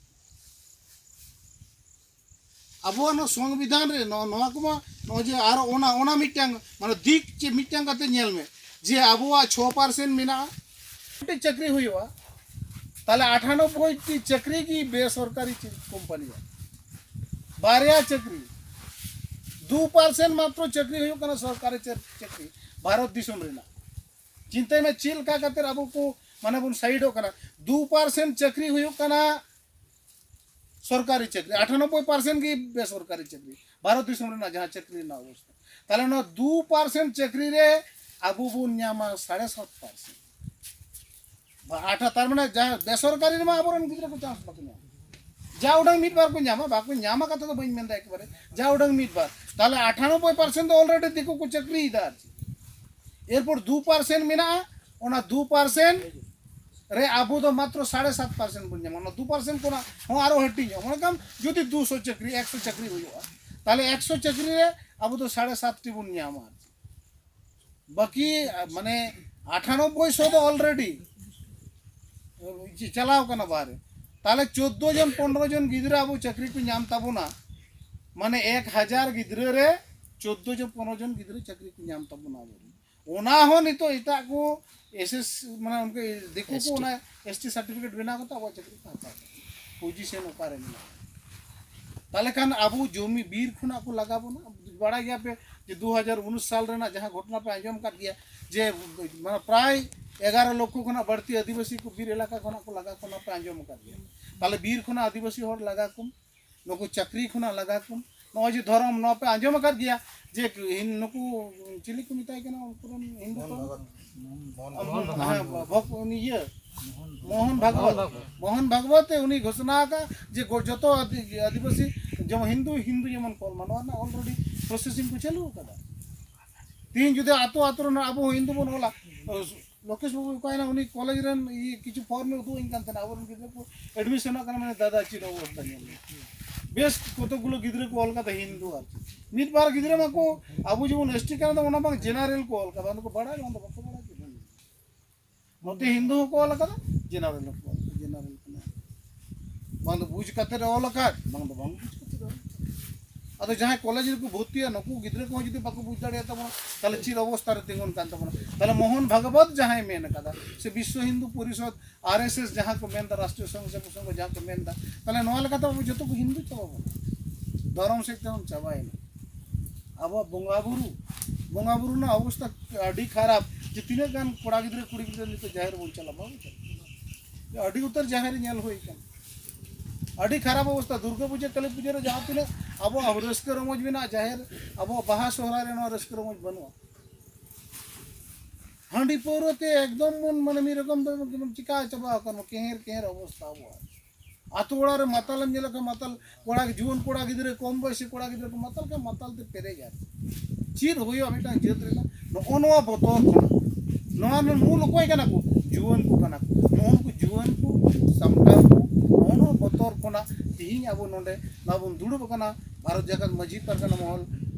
ᱟᱵᱚᱣᱟᱜ ᱱᱚᱣᱟ ᱥᱚᱝᱵᱤᱫᱷᱟᱱ ᱨᱮ ᱱᱚᱜᱼᱚ ᱱᱚᱣᱟ ᱠᱚᱢᱟ, ᱱᱚᱜᱼᱚᱭ ᱡᱮ ᱟᱨᱚ ᱚᱱᱟ ᱚᱱᱟ ᱢᱤᱫᱴᱟᱝ ᱢᱟᱱᱮ ᱫᱤᱠ ᱪᱮ ᱢᱤᱫᱴᱟᱝ ᱠᱟᱛᱮ ᱧᱮᱞ ᱢᱮ, ᱡᱮ ᱟᱵᱚᱣᱟᱜ ᱪᱷᱚ ᱯᱟᱨᱥᱮᱱᱴ ᱢᱮᱱᱟᱜᱼᱟ, ᱢᱤᱫᱴᱮᱡ ᱪᱟᱹᱠᱨᱤ ᱦᱩᱭᱩᱜᱼᱟ, ᱛᱟᱦᱚᱞᱮ ᱟᱴᱷᱟᱱᱚᱵᱵᱳᱭ ᱴᱤ ᱪᱟᱹᱠᱨᱤ ᱜᱮ ᱵᱮᱥᱚᱨᱠᱟᱨᱤ ᱪᱮ-, ᱠᱳᱢᱯᱟᱱᱤᱭᱟᱜ, ᱵᱟᱨᱭᱟ ᱪᱟᱹᱠᱨᱤ, ᱫᱩ ᱯᱟᱨᱥᱮᱱᱴ ᱢᱟᱛᱨᱚ ᱪᱟᱹᱠᱨᱤ ᱦᱩᱭᱩᱜ ᱠᱟᱱᱟ ᱥᱚᱨᱠᱟᱨᱤ ᱪᱟᱹ-, ᱪᱟᱹᱠᱨᱤ ᱵᱷᱟᱨᱚᱛ ᱫᱤᱥᱚᱢ ᱨᱮᱱᱟᱜ᱾ ᱪᱤᱱᱛᱟᱹᱭ ᱢᱮ ᱪᱮᱫ ᱞᱮᱠᱟ ᱠᱟᱛᱮ ᱟᱵᱚ ᱠᱚ ᱢᱟᱱᱮ ᱵᱚᱱ ᱥᱟᱭᱤᱰᱚᱜ ᱠᱟᱱᱟ᱾ ᱫᱩ ᱯᱟᱨᱥᱮᱱᱴ ᱪᱟᱹᱠᱨᱤ ᱦᱩᱭᱩᱜ ᱠᱟᱱᱟ ᱥᱚᱨᱠᱟᱨᱤ ᱪᱟᱹᱠᱨᱤ, ᱟᱴᱷᱟᱱᱚᱵᱵᱳᱭ ᱯᱟᱨᱥᱮᱱᱴ ᱜᱮ ᱵᱮᱥᱚᱨᱠᱟᱨᱤ ᱪᱟᱹᱠᱨᱤ ᱵᱷᱟᱨᱚᱛ ᱫᱤᱥᱚᱢ ᱨᱮᱱᱟᱜ ᱡᱟᱦᱟᱸ ᱪᱟᱹᱠᱨᱤ ᱨᱮᱱᱟᱜ ᱚᱵᱚᱥᱛᱷᱟ᱾ ᱛᱟᱦᱚᱞᱮ ᱱᱚᱣᱟ ᱫᱩ ᱯᱟᱨᱥᱮᱱᱴ ᱪᱟᱹᱠᱨᱤ ᱨᱮ ᱟᱵᱚ ᱵᱚᱱ ᱧᱟᱢᱟ ᱥᱟᱲᱮ ᱥᱟᱛ ᱯᱟᱨᱥᱮᱱᱴ᱾ ᱵᱟ, ᱟᱴᱷᱟ, ᱛᱟᱨ ᱢᱟᱱᱮ ᱡᱟᱦᱟᱸ ᱵᱮᱥᱚᱨᱠᱟᱨᱤ ᱨᱮᱢᱟ ᱟᱵᱚᱨᱮᱱ ᱜᱤᱫᱽᱨᱟᱹ ᱠᱚ ᱪᱟᱱᱥ ᱵᱟᱠᱚ ᱧᱟᱢᱟ, ᱡᱟ ᱩᱰᱟᱹᱝ ᱢᱤᱫ ᱵᱟᱨ ᱠᱚ ᱧᱟᱢᱟ, ᱵᱟᱠᱚ ᱧᱟᱢᱟ ᱠᱟᱛᱷᱟ ᱫᱚ ᱵᱟᱹᱧ ᱢᱮᱱᱫᱟ ᱮᱠᱵᱟᱨᱮ, ᱡᱟ ᱩᱰᱟᱹᱝ ᱢᱤᱫ ᱵᱟᱨ᱾ ᱛᱟᱦᱚᱞᱮ ᱟᱴᱷᱟᱱᱚᱵᱵᱳᱭ ᱯᱟᱨᱥᱮᱱᱴ ᱫᱚ ᱚᱞᱨᱮᱰᱤ ᱫᱤᱠᱩ ᱠᱚ ᱪᱟᱹᱠᱨᱤᱭᱮᱫᱟ ᱟᱨ ᱪᱮᱫ᱾ ᱮᱨᱯᱚᱨ ᱫᱩ ᱯᱟᱨᱥᱮᱱᱴ ᱢᱮᱱᱟᱜᱼᱟ, ᱚᱱᱟ ᱫᱩ ᱯᱟᱨᱥᱮᱱᱴ ᱨᱮ ᱟᱵᱚ ᱫᱚ ᱢᱟᱛᱨᱚ ᱥᱟᱲᱮ ᱥᱟᱛ ᱯᱟᱨᱥᱮᱱᱴ ᱵᱚᱱ ᱧᱟᱢᱟ᱾ ᱚᱱᱟ ᱫᱩ ᱯᱟᱨᱥᱮᱱᱴ ᱠᱷᱚᱱᱟᱜ ᱦᱚᱸ ᱟᱨᱚ ᱦᱟᱹᱴᱤᱧᱚᱜᱼᱟ᱾ ᱢᱚᱱᱮ ᱠᱟᱢ ᱡᱩᱫᱤ ᱫᱩᱥᱚ ᱪᱟᱹᱠᱨᱤ, ᱮᱠᱥᱚ ᱪᱟᱹᱠᱨᱤ ᱦᱩᱭᱩᱜᱼᱟ, ᱛᱟᱦᱚᱞᱮ ᱮᱠᱥᱚ ᱪᱟᱹᱠᱨᱤ ᱨᱮ ᱟᱵᱚ ᱫᱚ ᱥᱟᱲᱮ ᱥᱟᱛ ᱴᱤ ᱵᱚᱱ ᱧᱟᱢᱟ ᱟᱨ ᱪᱮᱫ᱾ ᱵᱟᱹᱠᱤ ᱢᱟᱱᱮ ᱟᱴᱷᱟᱱᱚᱵᱵᱳᱭ ᱥᱚ ᱫᱚ ᱚᱞᱨᱮᱰᱤ ᱪᱟᱞᱟᱣ ᱠᱟᱱᱟ ᱵᱟᱦᱨᱮ᱾ ᱛᱟᱦᱚᱞᱮ ᱪᱳᱫᱽᱫᱳ ᱡᱚᱱ ᱯᱚᱱᱨᱚ ᱡᱚᱱ ᱜᱤᱫᱽᱨᱟᱹ ᱟᱵᱚ ᱪᱟᱹᱠᱨᱤ ᱠᱚ ᱧᱟᱢ ᱛᱟᱵᱚᱱᱟ, ᱢᱟᱱᱮ ᱮᱠ ᱦᱟᱡᱟᱨ ᱜᱤᱫᱽᱨᱟᱹ ᱨᱮ ᱪᱳᱫᱽᱫᱳ ᱡᱚᱱ ᱯᱚᱱᱨᱚ ᱡᱚᱱ ᱜᱤᱫᱽᱨᱟᱹ ᱪᱟᱹᱠᱨᱤ ᱠᱚ ᱧᱟᱢ ᱛᱟᱵᱚᱱᱟ ᱟᱵᱚ᱾ ᱚᱱᱟ ᱦᱚᱸ ᱱᱤᱛᱚᱜ ᱮᱴᱟᱜ ᱠᱚ ᱮᱥ ᱮᱥ, ᱢᱟᱱᱮ ᱩᱱᱠᱩ ᱫᱤᱠᱩ ᱠᱚ ᱮᱥ ᱴᱤ᱾ ᱚᱱᱟ ᱮᱥ ᱴᱤ ᱥᱟᱨᱴᱤᱯᱷᱤᱠᱮᱴ ᱵᱮᱱᱟᱣ ᱠᱟᱛᱮ ᱟᱵᱚᱣᱟᱜ ᱪᱟᱹᱠᱨᱤ ᱠᱚ ᱦᱟᱛᱟᱣ ᱮᱫᱟ᱾ ᱯᱚᱡᱤᱥᱚᱱ ᱚᱠᱟᱨᱮ ᱢᱮᱱᱟᱜᱼᱟ? ᱛᱟᱦᱚᱞᱮ ᱠᱷᱟᱱ ᱟᱵᱚ ᱡᱚᱢᱤ ᱵᱤᱨ ᱠᱷᱚᱱᱟᱜ ᱠᱚ ᱞᱟᱜᱟ ᱵᱚᱱᱟ᱾ ᱵᱟᱲᱟᱭ ᱜᱮᱭᱟ ᱯᱮ ᱡᱮ ᱫᱩ ᱦᱟᱡᱟᱨ ᱩᱱᱤᱥ ᱥᱟᱞ ᱨᱮᱱᱟᱜ ᱡᱟᱦᱟᱸ ᱜᱷᱚᱴᱚᱱᱟ ᱯᱮ ᱟᱸᱡᱚᱢ ᱟᱠᱟᱫ ᱜᱮᱭᱟ, ᱡᱮ ᱢᱟᱱᱮ ᱯᱨᱟᱭ ᱮᱜᱟᱨᱚ ᱞᱚᱠᱷᱚ ᱠᱷᱚᱱᱟᱜ ᱵᱟᱹᱲᱛᱤ ᱟᱹᱫᱤᱵᱟᱹᱥᱤ ᱠᱚ ᱵᱤᱨ ᱮᱞᱟᱠᱟ ᱠᱷᱚᱱᱟᱜ ᱠᱚ ᱞᱟᱜᱟ ᱠᱚ, ᱚᱱᱟ ᱯᱮ ᱟᱸᱡᱚᱢ ᱟᱠᱟᱫ ᱜᱮᱭᱟ᱾ ᱛᱟᱦᱚᱞᱮ ᱵᱤᱨ ᱠᱷᱚᱱᱟᱜ ᱟᱹᱫᱤᱵᱟᱹᱥᱤ ᱦᱚᱲ ᱞᱟᱜᱟ ᱠᱚᱢ, ᱱᱩᱠᱩ ᱪᱟᱹᱠᱨᱤ ᱠᱷᱚᱱᱟᱜ ᱞᱟᱜᱟ ᱠᱚᱢ᱾ ᱱᱚᱜᱼᱚᱭ ᱡᱮ ᱫᱷᱚᱨᱚᱢ, ᱱᱚᱣᱟ ᱯᱮ ᱟᱸᱡᱚᱢ ᱟᱠᱟᱫ ᱜᱮᱭᱟ ᱡᱮ ᱦᱤᱱ-, ᱱᱩᱠᱩ ᱪᱤᱞᱤ ᱠᱚ ᱢᱮᱛᱟᱭ ᱠᱟᱱᱟ ᱩᱱᱠᱩ ᱨᱮᱱ ᱦᱤᱱᱫᱩ ᱢᱳᱦᱚᱱ ᱠᱚ? ᱵᱷᱟᱜᱚᱛ᱾ ᱦᱮᱸ, ᱵᱷᱚᱠ-, ᱩᱱᱤ ᱤᱭᱟᱹ ᱢᱳᱦᱚᱱ ᱵᱷᱟᱜᱽᱣᱚᱛ᱾ ᱢᱳᱦᱚᱱ ᱵᱷᱟᱜᱽᱣᱚᱛ ᱮ ᱩᱱᱤ ᱜᱷᱳᱥᱚᱱᱟ ᱟᱠᱟᱫ ᱡᱮ ᱜᱚ-, ᱡᱚᱛᱚ ᱟᱹᱫᱤ-, ᱟᱹᱫᱤᱵᱟᱹᱥᱤ ᱡᱮᱢᱚᱱ ᱦᱤᱱᱫᱩ, ᱦᱤᱱᱫᱩ ᱡᱮᱢᱚᱱ ᱠᱚ ᱚᱞ ᱢᱟ, ᱱᱚᱣᱟ ᱨᱮᱱᱟᱜ already processing ᱠᱚ ᱪᱟᱹᱞᱩ ᱟᱠᱟᱫᱟ᱾ ᱛᱤᱦᱤᱧ ᱡᱩᱫᱤ ᱟᱛᱳ ᱟᱛᱳ ᱨᱮᱱᱟᱜ ᱟᱵᱚ ᱦᱚᱸ ᱦᱤᱱᱫᱩ ᱵᱚᱱ ᱚᱞᱟ, ᱞᱳᱠᱮᱥ ᱵᱟᱵᱩ ᱚᱠᱟᱭᱮᱱᱟ, ᱩᱱᱤ ᱠᱚᱞᱮᱡᱽ ᱨᱮᱱ ᱤᱭᱟᱹ ᱠᱤᱪᱷᱩ ᱯᱷᱚᱨᱢ ᱮ ᱩᱫᱩᱜ ᱟᱹᱧ ᱠᱟᱱ ᱛᱟᱦᱮᱱᱟ, ᱟᱵᱚᱨᱮᱱ ᱜᱤᱫᱽᱨᱟᱹ ᱠᱚ ᱮᱰᱢᱤᱥᱚᱱᱚᱜ ᱠᱟᱱᱟ, ᱢᱟᱱᱮ ᱫᱟᱫᱟ ᱪᱮᱫ ᱚᱵᱚᱥᱛᱟ ᱧᱮᱞ ᱢᱮ᱾ ᱵᱮᱥ ᱠᱚᱛᱚᱠ ᱜᱩᱞᱳ ᱜᱤᱫᱽᱨᱟᱹ ᱠᱚ ᱚᱞ ᱠᱟᱫᱟ ᱦᱤᱱᱫᱩ, ᱟᱨ ᱢᱤᱫ ᱵᱟᱨ ᱜᱤᱫᱽᱨᱟᱹ ᱢᱟᱠᱚ ᱟᱵᱚ ᱡᱮᱢᱚᱱ ᱮᱥᱴᱤ ᱠᱟᱱᱟ ᱫᱚ ᱚᱱᱟ ᱵᱟᱝ ᱡᱮᱱᱟᱨᱮᱞ ᱠᱚ ᱚᱞ ᱠᱟᱫᱟ, ᱚᱱᱟ ᱠᱚ ᱵᱟᱲᱟᱭ ᱵᱟᱝ ᱫᱚ ᱵᱟᱠᱚ ᱵᱟᱲᱟᱭ ᱠᱮᱫᱟ᱾ ᱱᱚᱛᱮ ᱦᱤᱱᱫᱩ ᱦᱚᱸᱠᱚ ᱚᱞ ᱟᱠᱟᱫᱟ, ᱡᱮᱱᱟᱨᱮᱞ ᱦᱚᱸᱠᱚ ᱚᱞ ᱟᱠᱟᱫᱟ, ᱡᱮᱱᱟᱨᱮᱞ ᱠᱟᱱᱟ᱾ ᱵᱟᱝ ᱫᱚ ᱵᱩᱡᱽ ᱠᱟᱛᱮ ᱨᱮ ᱚᱞ ᱟᱠᱟᱫ, ᱵᱟᱝ ᱫᱚ ᱵᱟᱝ ᱵᱩᱡᱽ ᱠᱟᱛᱮ ᱨᱮ ᱚᱞ ᱟᱠᱟᱫ᱾ ᱟᱫᱚ ᱡᱟᱦᱟᱸᱭ ᱠᱚᱞᱮᱡᱽ ᱨᱮᱠᱚ ᱵᱷᱚᱨᱛᱤᱭᱟ, ᱱᱩᱠᱩ ᱜᱤᱫᱽᱨᱟᱹ ᱠᱚᱦᱚᱸ ᱡᱩᱫᱤ ᱵᱟᱠᱚ ᱵᱩᱡᱽ ᱫᱟᱲᱮᱭᱟᱜ ᱛᱟᱵᱚᱱᱟ, ᱛᱟᱦᱚᱞᱮ ᱪᱮᱫ ᱚᱵᱚᱥᱛᱟ ᱨᱮ ᱛᱤᱸᱜᱩᱱ ᱠᱟᱱ ᱛᱟᱵᱚᱱᱟ? ᱛᱟᱦᱚᱞᱮ ᱢᱳᱦᱚᱱ ᱵᱷᱟᱜᱽᱵᱚᱛ ᱡᱟᱦᱟᱸᱭ ᱢᱮᱱ ᱟᱠᱟᱫᱟ, ᱥᱮ ᱵᱤᱥᱥᱚ ᱦᱤᱱᱫᱩ ᱯᱚᱨᱤᱥᱚᱫᱽ, ᱟᱨ ᱮᱥ ᱮᱥ ᱡᱟᱦᱟᱸ ᱠᱚ ᱢᱮᱱᱫᱟ, ᱨᱟᱥᱴᱨᱤᱭᱚ ᱥᱚᱝᱜᱷ ᱥᱮᱵᱚᱠ ᱥᱚᱝᱜᱷ ᱡᱟᱦᱟᱸ ᱠᱚ ᱢᱮᱱᱫᱟ, ᱛᱟᱦᱚᱞᱮ ᱱᱚᱣᱟ ᱞᱮᱠᱟᱛᱮ ᱟᱵᱚ ᱡᱚᱛᱚ ᱠᱚ ᱦᱤᱱᱫᱩ ᱪᱟᱵᱟ ᱵᱚᱱᱟ, ᱫᱷᱚᱨᱚᱢ ᱥᱮᱫ ᱛᱮᱵᱚᱱ ᱪᱟᱵᱟᱭᱮᱱᱟ᱾ ᱟᱵᱚᱣᱟᱜ ᱵᱚᱸᱜᱟ ᱵᱩᱨᱩ, ᱵᱚᱸᱜᱟ ᱵᱩᱨᱩ ᱨᱮᱱᱟᱜ ᱚᱵᱚᱥᱛᱟ ᱟᱹᱰᱤ ᱠᱷᱟᱨᱟᱯ, ᱡᱮ ᱛᱤᱱᱟᱹᱜ ᱜᱟᱱ ᱠᱚᱲᱟ ᱜᱤᱫᱽᱨᱟᱹ ᱠᱩᱲᱤ ᱜᱤᱫᱽᱨᱟᱹ ᱱᱤᱛᱚᱜ ᱡᱟᱦᱮᱨ ᱵᱚᱱ ᱪᱟᱞᱟᱜ, ᱵᱟᱵᱚᱱ ᱪᱟᱞᱟᱜ ᱠᱟᱱᱟ᱾ ᱟᱹᱰᱤ ᱩᱛᱟᱹᱨ ᱡᱟᱦᱮᱨ ᱧᱮᱞ ᱦᱩᱭ ᱠᱟᱱᱟ, ᱟᱹᱰᱤ ᱠᱷᱟᱨᱟᱯ ᱚᱵᱚᱥᱛᱟ᱾ ᱫᱩᱨᱜᱟᱹ ᱯᱩᱡᱟᱹ, ᱠᱟᱹᱞᱤ ᱯᱩᱡᱟᱹ ᱨᱮ ᱡᱟᱦᱟᱸ ᱛᱤᱱᱟᱹᱜ ᱟᱵᱚᱣᱟᱜ ᱨᱟᱹᱥᱠᱟᱹ ᱨᱚᱢᱚᱡᱽ ᱢᱮᱱᱟᱜᱼᱟ, ᱡᱟᱦᱮᱨ ᱟᱵᱚᱣᱟᱜ ᱵᱟᱦᱟ ᱥᱚᱦᱨᱟᱭ ᱨᱮ ᱱᱚᱣᱟ ᱨᱟᱹᱥᱠᱟᱹ ᱨᱚᱢᱚᱡᱽ ᱵᱟᱹᱱᱩᱜᱼᱟ᱾ ᱦᱟᱺᱰᱤ ᱯᱟᱹᱣᱨᱟᱹ ᱛᱮ ᱮᱠᱫᱚᱢ ᱵᱚᱱ ᱢᱟᱱᱮ ᱢᱤᱫ ᱨᱚᱠᱚᱢ ᱫᱚ ᱮᱠᱫᱚᱢ ᱪᱤᱠᱟ ᱪᱟᱵᱟ ᱟᱠᱟᱱᱟ, ᱠᱮᱦᱮᱨ ᱠᱮᱦᱮᱨ ᱚᱵᱚᱥᱛᱟ ᱟᱵᱚᱣᱟᱜ᱾ ᱟᱛᱳ ᱚᱲᱟᱜ ᱨᱮ ᱢᱟᱛᱟᱞᱮᱢ ᱧᱮᱞ ᱠᱷᱟᱱ, ᱢᱟᱛᱟᱞ ᱠᱚᱲᱟ, ᱡᱩᱣᱟᱹᱱ ᱠᱚᱲᱟ ᱜᱤᱫᱽᱨᱟᱹ, ᱠᱚᱢ ᱵᱚᱭᱥᱤ ᱠᱚᱲᱟ ᱜᱤᱫᱽᱨᱟᱹ ᱠᱚ ᱢᱟᱛᱟᱞ ᱠᱷᱟᱱ ᱢᱟᱛᱟᱞ ᱛᱮ ᱯᱮᱨᱮᱡ᱾ ᱟᱨ ᱪᱮᱫ ᱦᱩᱭᱩᱜᱼᱟ ᱢᱤᱫᱴᱟᱝ ᱡᱟᱹᱛ ᱨᱮᱱᱟᱜ? ᱱᱚᱜᱼᱚ ᱱᱚᱣᱟ ᱵᱚᱛᱚᱨ ᱠᱷᱚᱱᱟᱜ, ᱱᱚᱣᱟ ᱨᱮᱱ ᱢᱩᱞ ᱚᱠᱚᱭ ᱠᱟᱱᱟ ᱠᱚ? ᱡᱩᱣᱟᱹᱱ ᱠᱚ ᱠᱟᱱᱟ ᱠᱚ᱾ ᱱᱚᱜᱼᱚ ᱱᱩᱠᱩ ᱡᱩᱣᱟᱹᱱ ᱠᱚ ᱥᱟᱢᱴᱟᱣ ᱠᱚ, ᱱᱚᱜᱼᱚ ᱱᱚᱣᱟ ᱵᱚᱛᱚᱨ ᱠᱷᱚᱱᱟᱜ ᱛᱮᱦᱮᱧ ᱟᱵᱚ ᱱᱚᱰᱮ ᱱᱚᱣᱟ ᱵᱚᱱ ᱫᱩᱲᱩᱵ ᱟᱠᱟᱱᱟ᱾ ᱵᱷᱟᱨᱚᱛ ᱡᱟᱠᱟᱛ ᱢᱟᱹᱡᱷᱤ ᱯᱟᱨᱜᱟᱱᱟ ᱢᱚᱦᱚᱞ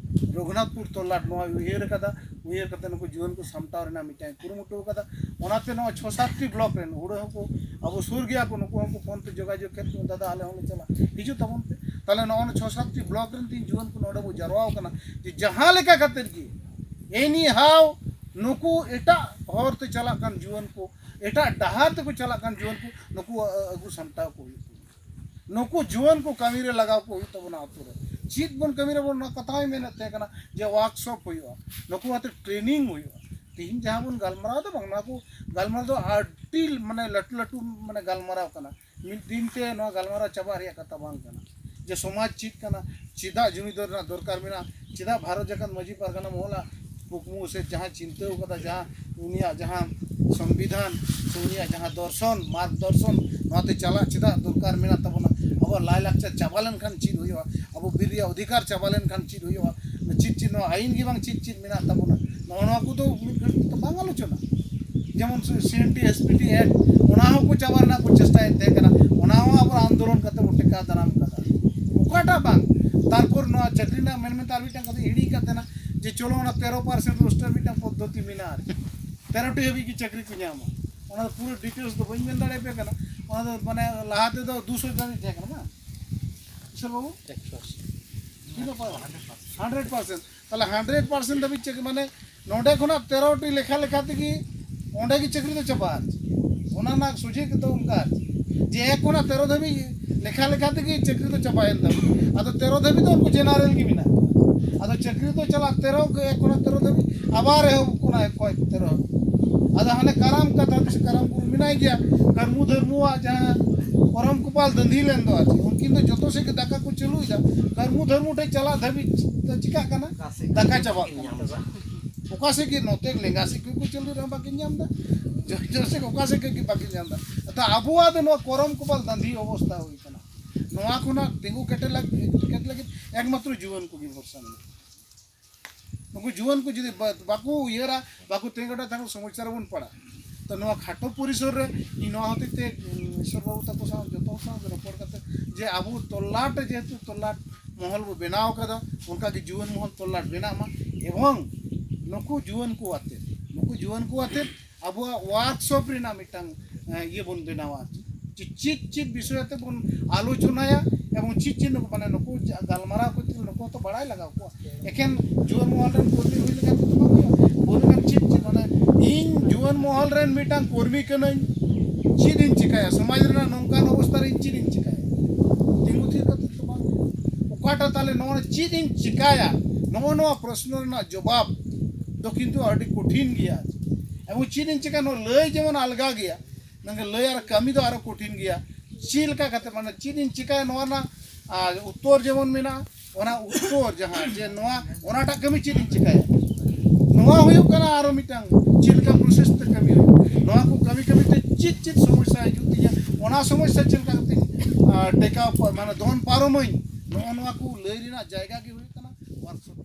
ᱨᱚᱜᱷᱩᱱᱟᱛᱷᱯᱩᱨ ᱛᱚᱞᱞᱟᱴ ᱱᱚᱣᱟ ᱩᱭᱦᱟᱹᱨ ᱟᱠᱟᱫᱟ, ᱩᱭᱦᱟᱹᱨ ᱠᱟᱛᱮ ᱱᱩᱠᱩ ᱡᱩᱣᱟᱹᱱ ᱠᱚ ᱥᱟᱢᱴᱟᱣ ᱨᱮᱱᱟᱜ ᱢᱤᱫᱴᱟᱝ ᱠᱩᱨᱩᱢᱩᱴᱩ ᱟᱠᱟᱫᱟ᱾ ᱚᱱᱟᱛᱮ ᱱᱚᱣᱟ ᱪᱷᱚ ᱥᱟᱛ ᱴᱤ ᱵᱞᱚᱠ ᱨᱮᱱ ᱦᱩᱲᱟᱹ ᱦᱚᱸᱠᱚ, ᱟᱵᱚ ᱥᱩᱨ ᱜᱮᱭᱟ ᱠᱚ, ᱱᱩᱠᱩ ᱦᱚᱸᱠᱚ ᱯᱷᱳᱱ ᱛᱮ ᱡᱳᱜᱟᱡᱳᱜᱽ ᱠᱮᱫ ᱠᱚ, "ᱫᱟᱫᱟ, ᱟᱞᱮ ᱦᱚᱸᱞᱮ ᱪᱟᱞᱟᱜᱼᱟ, ᱦᱤᱡᱩᱜ ᱛᱟᱵᱚᱱ ᱯᱮ᱾" ᱛᱟᱦᱚᱞᱮ ᱱᱚᱜᱼᱚ ᱱᱚᱣᱟ ᱪᱷᱚ ᱥᱟᱛ ᱴᱤ ᱵᱞᱚᱠ ᱨᱮᱱ ᱛᱤᱦᱤᱧ ᱡᱩᱣᱟᱹᱱ ᱠᱚ ᱱᱚᱰᱮ ᱵᱚ ᱡᱟᱨᱣᱟ ᱟᱠᱟᱱᱟ, ᱡᱮ ᱡᱟᱦᱟᱸ ᱞᱮᱠᱟ ᱠᱟᱛᱮᱫ ᱜᱮ anyhow ᱱᱩᱠᱩ ᱮᱴᱟᱜ ᱦᱚᱨ ᱛᱮ ᱪᱟᱞᱟᱜ ᱠᱟᱱ ᱡᱩᱣᱟᱹᱱ ᱠᱚ, ᱮᱴᱟᱜ ᱰᱟᱦᱟᱨ ᱛᱮᱠᱚ ᱪᱟᱞᱟᱜ ᱠᱟᱱ ᱡᱩᱣᱟᱹᱱ ᱠᱚ, ᱱᱩᱠᱩ ᱟ-, ᱟᱹᱜᱩ ᱥᱟᱢᱴᱟᱣ ᱠᱚ ᱦᱩᱭᱩᱜ ᱛᱟᱵᱚᱱᱟ᱾ ᱱᱩᱠᱩ ᱡᱩᱣᱟᱹᱱ ᱠᱚ ᱠᱟᱹᱢᱤ ᱨᱮ ᱞᱟᱜᱟᱣ ᱠᱚ ᱦᱩᱭᱩᱜ ᱛᱟᱵᱚᱱᱟ᱾ ᱟᱛᱳ ᱨᱮ ᱪᱮᱫ ᱵᱚᱱ ᱠᱟᱹᱢᱤ ᱨᱮᱵᱚᱱ, ᱚᱱᱟ ᱠᱟᱛᱷᱟ ᱦᱚᱸᱭ ᱢᱮᱱᱮᱫ ᱛᱟᱦᱮᱸ ᱠᱟᱱᱟ ᱡᱮ workshop ᱦᱩᱭᱩᱜᱼᱟ, ᱱᱩᱠᱩ ᱟᱛᱮ training ᱦᱩᱭᱩᱜᱼᱟ᱾ ᱛᱤᱦᱤᱧ ᱡᱟᱦᱟᱸ ᱵᱚᱱ ᱜᱟᱞᱢᱟᱨᱟᱣ ᱮᱫᱟ, ᱵᱟᱝ, ᱱᱚᱣᱟ ᱠᱚ ᱜᱟᱞᱢᱟᱨᱟᱣ ᱫᱚ ᱟᱹᱰᱤ ᱢᱟᱱᱮ ᱞᱟᱹᱴᱩ ᱞᱟᱹᱴᱩ ᱢᱟᱱᱮ ᱜᱟᱞᱢᱟᱨᱟᱣ ᱠᱟᱱᱟ᱾ ᱢᱤᱫ ᱫᱤᱱ ᱛᱮ ᱱᱚᱣᱟ ᱜᱟᱞᱢᱟᱨᱟᱣ ᱪᱟᱵᱟᱜ ᱨᱮᱭᱟᱜ ᱠᱟᱛᱷᱟ ᱵᱟᱝ ᱠᱟᱱᱟ᱾ ᱡᱮ ᱥᱚᱢᱟᱡᱽ ᱪᱮᱫ ᱠᱟᱱᱟ, ᱪᱮᱫᱟᱜ ᱡᱩᱢᱤᱫᱟᱨ ᱨᱮᱱᱟᱜ ᱫᱚᱨᱠᱟᱨ ᱢᱮᱱᱟᱜᱼᱟ, ᱪᱮᱫᱟᱜ ᱵᱷᱟᱨᱚᱛ ᱡᱟᱠᱟᱛ ᱢᱟᱹᱡᱷᱤ ᱯᱟᱨᱜᱟᱱᱟ ᱢᱚᱦᱚᱞᱟᱜ ᱠᱩᱠᱢᱩ ᱥᱮ ᱡᱟᱦᱟᱸ ᱪᱤᱱᱛᱟᱹ ᱠᱟᱫᱟ, ᱡᱟᱦᱟᱸ ᱩᱱᱤᱭᱟᱜ ᱡᱟᱦᱟᱸ ᱥᱚᱝᱵᱤᱫᱷᱟᱱ ᱥᱮ ᱩᱱᱤᱭᱟᱜ ᱡᱟᱦᱟᱸ ᱫᱚᱨᱥᱚᱱ, ᱢᱟᱨᱜᱽ ᱫᱚᱨᱥᱚᱱ, ᱱᱚᱣᱟᱛᱮ ᱪᱟᱞᱟᱜ ᱪᱮᱫᱟᱜ ᱫᱚᱨᱠᱟᱨ ᱢᱮᱱᱟᱜ ᱛᱟᱵᱚᱱᱟ? ᱟᱵᱚᱣᱟᱜ ᱞᱟᱭᱼᱞᱟᱠᱪᱟᱨ ᱪᱟᱵᱟ ᱞᱮᱱᱠᱷᱟᱱ ᱪᱮᱫ ᱦᱩᱭᱩᱜᱼᱟ? ᱟᱵᱚ ᱵᱤᱨ ᱨᱮᱭᱟᱜ ᱚᱫᱷᱤᱠᱟᱨ ᱪᱟᱵᱟ ᱞᱮᱱᱠᱷᱟᱱ ᱪᱮᱫ ᱦᱩᱭᱩᱜᱼᱟ? ᱪᱮᱫ ᱪᱮᱫ ᱱᱚᱣᱟ ᱟᱭᱤᱱ ᱜᱮ ᱵᱟᱝ, ᱪᱮᱫ ᱪᱮᱫ ᱢᱮᱱᱟᱜ ᱛᱟᱵᱚᱱᱟ, ᱱᱚᱜᱼᱚ ᱱᱚᱣᱟ ᱠᱚᱫᱚ ᱢᱤᱫ ᱜᱷᱟᱹᱲᱤᱡ ᱛᱮ ᱵᱟᱝ ᱟᱞᱳᱪᱚᱱᱟ᱾ ᱡᱮᱢᱚᱱ C N T S P T act, ᱚᱱᱟ ᱦᱚᱸᱠᱚ ᱪᱟᱵᱟ ᱨᱮᱱᱟᱜ ᱠᱚ ᱪᱮᱥᱴᱟᱭᱮᱫ ᱛᱟᱦᱮᱸ ᱠᱟᱱᱟ, ᱚᱱᱟ ᱦᱚᱸ ᱟᱵᱚ ᱟᱱᱫᱳᱞᱚᱱ ᱠᱟᱛᱮ ᱵᱚ ᱴᱮᱠᱟᱣ ᱫᱟᱨᱟᱢ ᱠᱟᱫᱟ᱾ ᱚᱠᱟᱴᱟᱜ ᱵᱟᱝ? ᱛᱟᱨᱯᱚᱨ ᱱᱚᱣᱟ ᱪᱟᱹᱠᱨᱤ ᱨᱮᱱᱟᱜ ᱢᱮᱱ ᱢᱮᱱᱛᱮ ᱟᱨ ᱢᱤᱫᱴᱟᱝ ᱠᱟᱛᱷᱟ ᱦᱤᱲᱤᱧ ᱠᱟᱫ ᱛᱟᱦᱮᱱᱟ, ᱡᱮ ᱪᱚᱞᱚ ᱚᱱᱟ ᱛᱮᱨᱚ ᱯᱟᱨᱥᱮᱱᱴ ᱨᱳᱥᱴᱟᱨ ᱢᱤᱫᱴᱟᱝ ᱯᱚᱫᱽᱫᱷᱚᱛᱤ ᱢᱮᱱᱟᱜᱼᱟ ᱟᱨᱠᱤ, ᱛᱮᱨᱚ ᱴᱤ ᱦᱟᱹᱵᱤᱡ ᱜᱮ ᱪᱟᱹᱠᱨᱤ ᱠᱚ ᱧᱟᱢᱟ᱾ ᱚᱱᱟ ᱫᱚ ᱯᱩᱨᱟᱹ ᱰᱤᱴᱮᱞᱥ ᱫᱚ ᱵᱟᱹᱧ ᱢᱮᱱ ᱫᱟᱲᱮᱭᱟᱯᱮ ᱠᱟᱱᱟ᱾ ᱚᱱᱟ ᱫᱚ ᱢᱟᱱᱮ ᱞᱟᱦᱟ ᱛᱮᱫᱚ ᱫᱩᱥᱚ ᱫᱷᱟᱹᱵᱤᱡ ᱛᱟᱦᱮᱸ ᱠᱟᱱᱟ, ᱵᱟᱝ ᱠᱤᱥᱳᱨ ᱵᱟᱹᱵᱩ? ᱛᱤᱱᱟᱹᱜ ᱯᱟᱨᱥᱮᱱᱴ? Hundred percent. ᱛᱟᱦᱚᱞᱮ ᱦᱟᱱᱰᱨᱮᱰ ᱯᱟᱨᱥᱮᱱᱴ ᱫᱷᱟᱹᱵᱤᱡ ᱪᱟᱹᱠᱨᱤ, ᱢᱟᱱᱮ ᱱᱚᱰᱮ ᱠᱷᱚᱱᱟᱜ ᱛᱮᱨᱚ ᱴᱤ ᱞᱮᱠᱷᱟ ᱞᱮᱠᱷᱟ ᱛᱮᱜᱮ ᱚᱸᱰᱮ ᱜᱮ ᱪᱟᱹᱠᱨᱤ ᱫᱚ ᱪᱟᱵᱟᱜᱼᱟ ᱟᱨᱠᱤ᱾ ᱚᱱᱟ ᱨᱮᱱᱟᱜ ᱥᱚᱡᱷᱮ ᱠᱚᱫᱚ ᱚᱱᱠᱟ ᱟᱨᱠᱤ, ᱡᱮ ᱮᱠ ᱠᱷᱚᱱᱟᱜ ᱛᱮᱨᱚ ᱫᱷᱟᱹᱵᱤᱡ ᱞᱮᱠᱷᱟ ᱞᱮᱠᱷᱟ ᱛᱮᱜᱮ ᱪᱟᱹᱠᱨᱤ ᱫᱚ ᱪᱟᱵᱟᱭᱮᱱ ᱛᱟᱵᱚᱱᱟ᱾ ᱟᱫᱚ ᱛᱮᱨᱚ ᱫᱷᱟᱹᱵᱤᱡ ᱫᱚ ᱩᱱᱠᱩ ᱡᱮᱱᱟᱨᱮᱞ ᱜᱮ ᱢᱮᱱᱟᱜ ᱠᱚᱣᱟ᱾ ᱟᱫᱚ ᱪᱟᱹᱠᱨᱤ ᱫᱚ ᱪᱟᱞᱟᱜ ᱛᱮᱨᱚ, ᱮᱠ ᱠᱷᱚᱱᱟᱜ ᱛᱮᱨᱚ ᱫᱷᱟᱹᱵᱤᱡ, ᱟᱵᱟᱨ ᱮᱦᱚᱵ ᱠᱷᱚᱱᱟᱜ ᱮᱠ ᱠᱷᱚᱱ ᱛᱮᱨᱚ ᱦᱟᱹᱵᱤᱡ᱾ ᱟᱫᱚ ᱦᱟᱱᱮ ᱠᱟᱨᱟᱢ ᱠᱟᱛᱷᱟ, ᱛᱤᱥ ᱠᱟᱨᱟᱢ ᱜᱩᱨᱩ ᱢᱮᱱᱟᱭ ᱜᱮᱭᱟ, ᱠᱟᱹᱨᱢᱩ ᱫᱷᱟᱹᱨᱢᱩᱣᱟᱜ ᱡᱟᱦᱟᱸ ᱠᱚᱨᱚᱢ ᱠᱚᱯᱟᱞ ᱫᱟᱺᱫᱷᱤ ᱞᱮᱱ ᱫᱚ ᱟᱨᱠᱤ, ᱩᱱᱠᱤᱱ ᱫᱚ ᱡᱚᱛᱚ ᱥᱮᱫ ᱜᱮ ᱫᱟᱠᱟ ᱠᱚ ᱪᱟᱹᱞᱩᱭᱮᱫᱟ, ᱠᱟᱹᱨᱢᱩ ᱫᱷᱟᱹᱨᱢᱩ ᱴᱷᱮᱡ ᱪᱟᱞᱟᱜ ᱫᱷᱟᱹᱵᱤᱡ ᱫᱚ ᱪᱤᱠᱟᱜ ᱠᱟᱱᱟ? ᱫᱟᱠᱟ ᱪᱟᱵᱟᱜ ᱠᱟᱱᱟ᱾ ᱚᱠᱟ ᱥᱮᱫ ᱜᱮ ᱱᱚᱛᱮ ᱞᱮᱸᱜᱟ ᱥᱮᱫ ᱠᱷᱚᱱ ᱠᱚ ᱪᱟᱹᱞᱩ ᱨᱮᱦᱚᱸ ᱵᱟᱹᱠᱤᱱ ᱧᱟᱢ ᱮᱫᱟ, ᱡᱚᱡᱚ ᱥᱮᱫ ᱚᱠᱟ ᱥᱮᱫ ᱠᱷᱚᱱ ᱜᱮ ᱵᱟᱹᱠᱤᱱ ᱧᱟᱢ ᱮᱫᱟ᱾ ᱟᱫᱚ ᱟᱵᱚᱣᱟᱜ ᱫᱚ ᱱᱚᱣᱟ ᱠᱚᱨᱚᱢ ᱠᱚᱯᱟᱞ ᱫᱟᱺᱫᱷᱤ ᱚᱵᱚᱥᱛᱷᱟ ᱦᱩᱭ ᱠᱟᱱᱟ᱾ ᱱᱚᱣᱟ ᱠᱷᱚᱱᱟᱜ ᱛᱤᱸᱜᱩ ᱠᱮᱴᱮᱡ ᱞᱟᱹᱜᱤᱫ, ᱠᱮᱴᱮᱡ ᱞᱟᱹᱜᱤᱫ ᱮᱠᱢᱟᱛᱨᱚ ᱡᱩᱣᱟᱹᱱ ᱠᱚᱜᱮ ᱵᱷᱚᱨᱥᱟ ᱢᱮᱱᱟᱜᱼᱟ᱾ ᱱᱩᱠᱩ ᱡᱩᱣᱟᱹᱱ ᱠᱚ ᱡᱩᱫᱤ ᱵᱟ-, ᱵᱟᱠᱚ ᱩᱭᱦᱟᱹᱨᱟ, ᱵᱟᱠᱚ ᱛᱤᱸᱜᱩ ᱠᱮᱴᱮᱡ, ᱛᱟᱦᱚᱞᱮ ᱥᱚᱢᱚᱥᱥᱟ ᱨᱮᱵᱚᱱ ᱯᱟᱲᱟᱜᱼᱟ᱾ ᱛᱚ ᱱᱚᱣᱟ ᱠᱷᱟᱴᱚ ᱯᱚᱨᱤᱥᱚᱨ ᱨᱮ ᱤᱧ ᱱᱚᱣᱟ ᱦᱚᱛᱮᱡ ᱛᱮ, ᱩᱸ, ᱤᱥᱚᱨ ᱵᱟᱹᱵᱩ ᱛᱟᱠᱚ ᱥᱟᱶ ᱡᱚᱛᱚ ᱦᱚᱲ ᱥᱟᱶ ᱨᱚᱯᱚᱲ ᱠᱟᱛᱮ ᱡᱮ ᱟᱵᱚ ᱛᱚᱞᱞᱟᱴ ᱨᱮ ᱡᱮᱦᱮᱛᱩ ᱛᱚᱞᱞᱟᱴ ᱢᱚᱦᱚᱞ ᱵᱚ ᱵᱮᱱᱟᱣ ᱠᱟᱫᱟ, ᱚᱱᱠᱟ ᱜᱮ ᱡᱩᱣᱟᱹᱱ ᱢᱚᱦᱚᱞ ᱛᱚᱞᱞᱟᱴ ᱵᱮᱱᱟᱜ ᱢᱟ᱾ ᱮᱵᱚᱝ ᱱᱩᱠᱩ ᱡᱩᱣᱟᱹᱱ ᱠᱚ ᱟᱛᱮ, ᱱᱩᱠᱩ ᱡᱩᱣᱟᱹᱱ ᱠᱚ ᱟᱛᱮ ᱟᱵᱚᱣᱟᱜ ᱣᱟᱨᱠᱥᱚᱯ ᱨᱮᱱᱟᱜ ᱢᱤᱫᱴᱟᱝ, ᱮ, ᱤᱭᱟᱹ ᱵᱚᱱ ᱵᱮᱱᱟᱣᱟ᱾ ᱪᱮ-, ᱪᱮᱫ ᱪᱮᱫ ᱵᱤᱥᱚᱭ ᱟᱛᱮ ᱵᱚᱱ ᱟᱞᱳᱪᱚᱱᱟᱭᱟ ᱮᱵᱚᱝ ᱪᱮᱫ ᱪᱮᱫ ᱱᱩᱠᱩ, ᱢᱟᱱᱮ ᱱᱩᱠᱩ ᱡᱟ-, ᱜᱟᱞᱢᱟᱨᱟᱣ ᱠᱚ ᱪᱮᱫ, ᱱᱩᱠᱩ ᱦᱚᱸᱛᱚ ᱵᱟᱲᱟᱭ ᱞᱟᱜᱟᱣ ᱠᱚᱣᱟ᱾ ᱮᱠᱮᱱ ᱡᱩᱣᱟᱹᱱ ᱢᱚᱦᱚᱞ ᱨᱮᱱ ᱠᱚᱨᱢᱤ ᱦᱩᱭ ᱞᱮᱠᱷᱟᱱ ᱛᱮᱫᱚ ᱵᱟᱝ ᱦᱩᱭᱩᱜᱼᱟ᱾ ᱵᱚᱦᱩ ᱞᱮᱠᱟᱱ ᱪᱮᱫ ᱪᱮᱫ, ᱢᱟᱱᱮ ᱤᱧ ᱡᱩᱣᱟᱹᱱ ᱢᱚᱦᱚᱞ ᱨᱮᱱ ᱢᱤᱫᱴᱟᱝ ᱠᱚᱨᱢᱤ ᱠᱟᱹᱱᱟᱹᱧ, ᱪᱮᱫ ᱤᱧ ᱪᱤᱠᱟᱹᱭᱟ? ᱥᱚᱢᱟᱡᱽ ᱨᱮᱱᱟᱜ ᱱᱚᱝᱠᱟᱱ ᱚᱵᱚᱥᱛᱷᱟ ᱨᱮ ᱤᱧ ᱪᱮᱫ ᱤᱧ ᱪᱤᱠᱟᱹᱭᱟ? ᱛᱤᱸᱜᱩ ᱛᱷᱤᱨ ᱠᱟᱛᱮ ᱫᱚ ᱵᱟᱝ ᱦᱩᱭᱩᱜᱼᱟ᱾ ᱚᱠᱟᱴᱟᱜ ᱛᱟᱦᱞᱮ ᱱᱚᱣᱟ ᱪᱮᱫ ᱤᱧ ᱪᱤᱠᱟᱹᱭᱟ? ᱱᱚᱜᱼᱚ ᱱᱚᱣᱟ ᱯᱨᱚᱥᱱᱚ ᱨᱮᱱᱟᱜ ᱡᱚᱵᱟᱵ ᱫᱚ ᱠᱤᱱᱛᱩ ᱟᱹᱰᱤ ᱠᱚᱴᱷᱤᱱ ᱜᱮᱭᱟ᱾ ᱮᱵᱚᱝ ᱪᱮᱫ ᱤᱧ ᱪᱤᱠᱟᱹᱭᱟ, ᱱᱚᱣᱟ ᱞᱟᱹᱭ ᱡᱮᱢᱚᱱ ᱟᱞᱜᱟ ᱜᱮᱭᱟ, ᱢᱮᱱᱠᱷᱟᱱ ᱞᱟᱹᱭ ᱟᱨ ᱠᱟᱹᱢᱤ ᱫᱚ ᱟᱨᱚ ᱠᱚᱴᱷᱤᱱ ᱜᱮᱭᱟ᱾ ᱪᱮᱫ ᱞᱮᱠᱟ ᱠᱟᱛᱮ, ᱢᱟᱱᱮ ᱪᱮᱫ ᱤᱧ ᱪᱤᱠᱟᱹᱭᱟ, ᱱᱚᱣᱟ ᱨᱮᱱᱟᱜ, ᱟᱨ, ᱩᱛᱛᱚᱨ ᱡᱮᱢᱚᱱ ᱢᱮᱱᱟᱜᱼᱟ, ᱚᱱᱟ ᱩᱛᱛᱚᱨ ᱡᱟᱦᱟᱸ ᱡᱮ ᱱᱚᱣᱟ, ᱚᱱᱟᱴᱟᱜ ᱠᱟᱹᱢᱤ ᱪᱮᱫ ᱤᱧ ᱪᱤᱠᱟᱹᱭᱟ, ᱱᱚᱣᱟ ᱱᱚᱣᱟ ᱦᱩᱭᱩᱜ ᱠᱟᱱᱟ ᱟᱨᱚ ᱢᱤᱫᱴᱟᱝ ᱪᱮᱫ ᱞᱮᱠᱟ ᱯᱨᱚᱥᱮᱥ ᱛᱮ ᱠᱟᱹᱢᱤ ᱦᱩᱭᱩᱜᱼᱟ᱾ ᱱᱚᱣᱟ ᱠᱚ ᱠᱟᱹᱢᱤ ᱠᱟᱹᱢᱤ ᱛᱮ ᱪᱮᱫ ᱪᱮᱫ ᱥᱚᱢᱚᱥᱥᱟ ᱦᱤᱡᱩᱜ ᱛᱤᱧᱟ, ᱚᱱᱟ ᱥᱚᱢᱚᱥᱥᱟ ᱪᱮᱫ ᱞᱮᱠᱟ ᱠᱟᱛᱮᱧ ᱴᱮᱠᱟᱣ ᱯᱟ- ᱢᱟᱱᱮ ᱫᱚᱱ ᱯᱟᱨᱚᱢᱟᱹᱧ, ᱱᱚᱜᱼᱚ ᱱᱚᱣᱟ ᱠᱚ ᱞᱟᱹᱭ ᱨᱮᱱᱟᱜ ᱡᱟᱭᱜᱟ ᱜᱮ ᱦᱩᱭᱩᱜ ᱠᱟᱱᱟ ᱣᱟᱨᱠᱥᱚᱯ᱾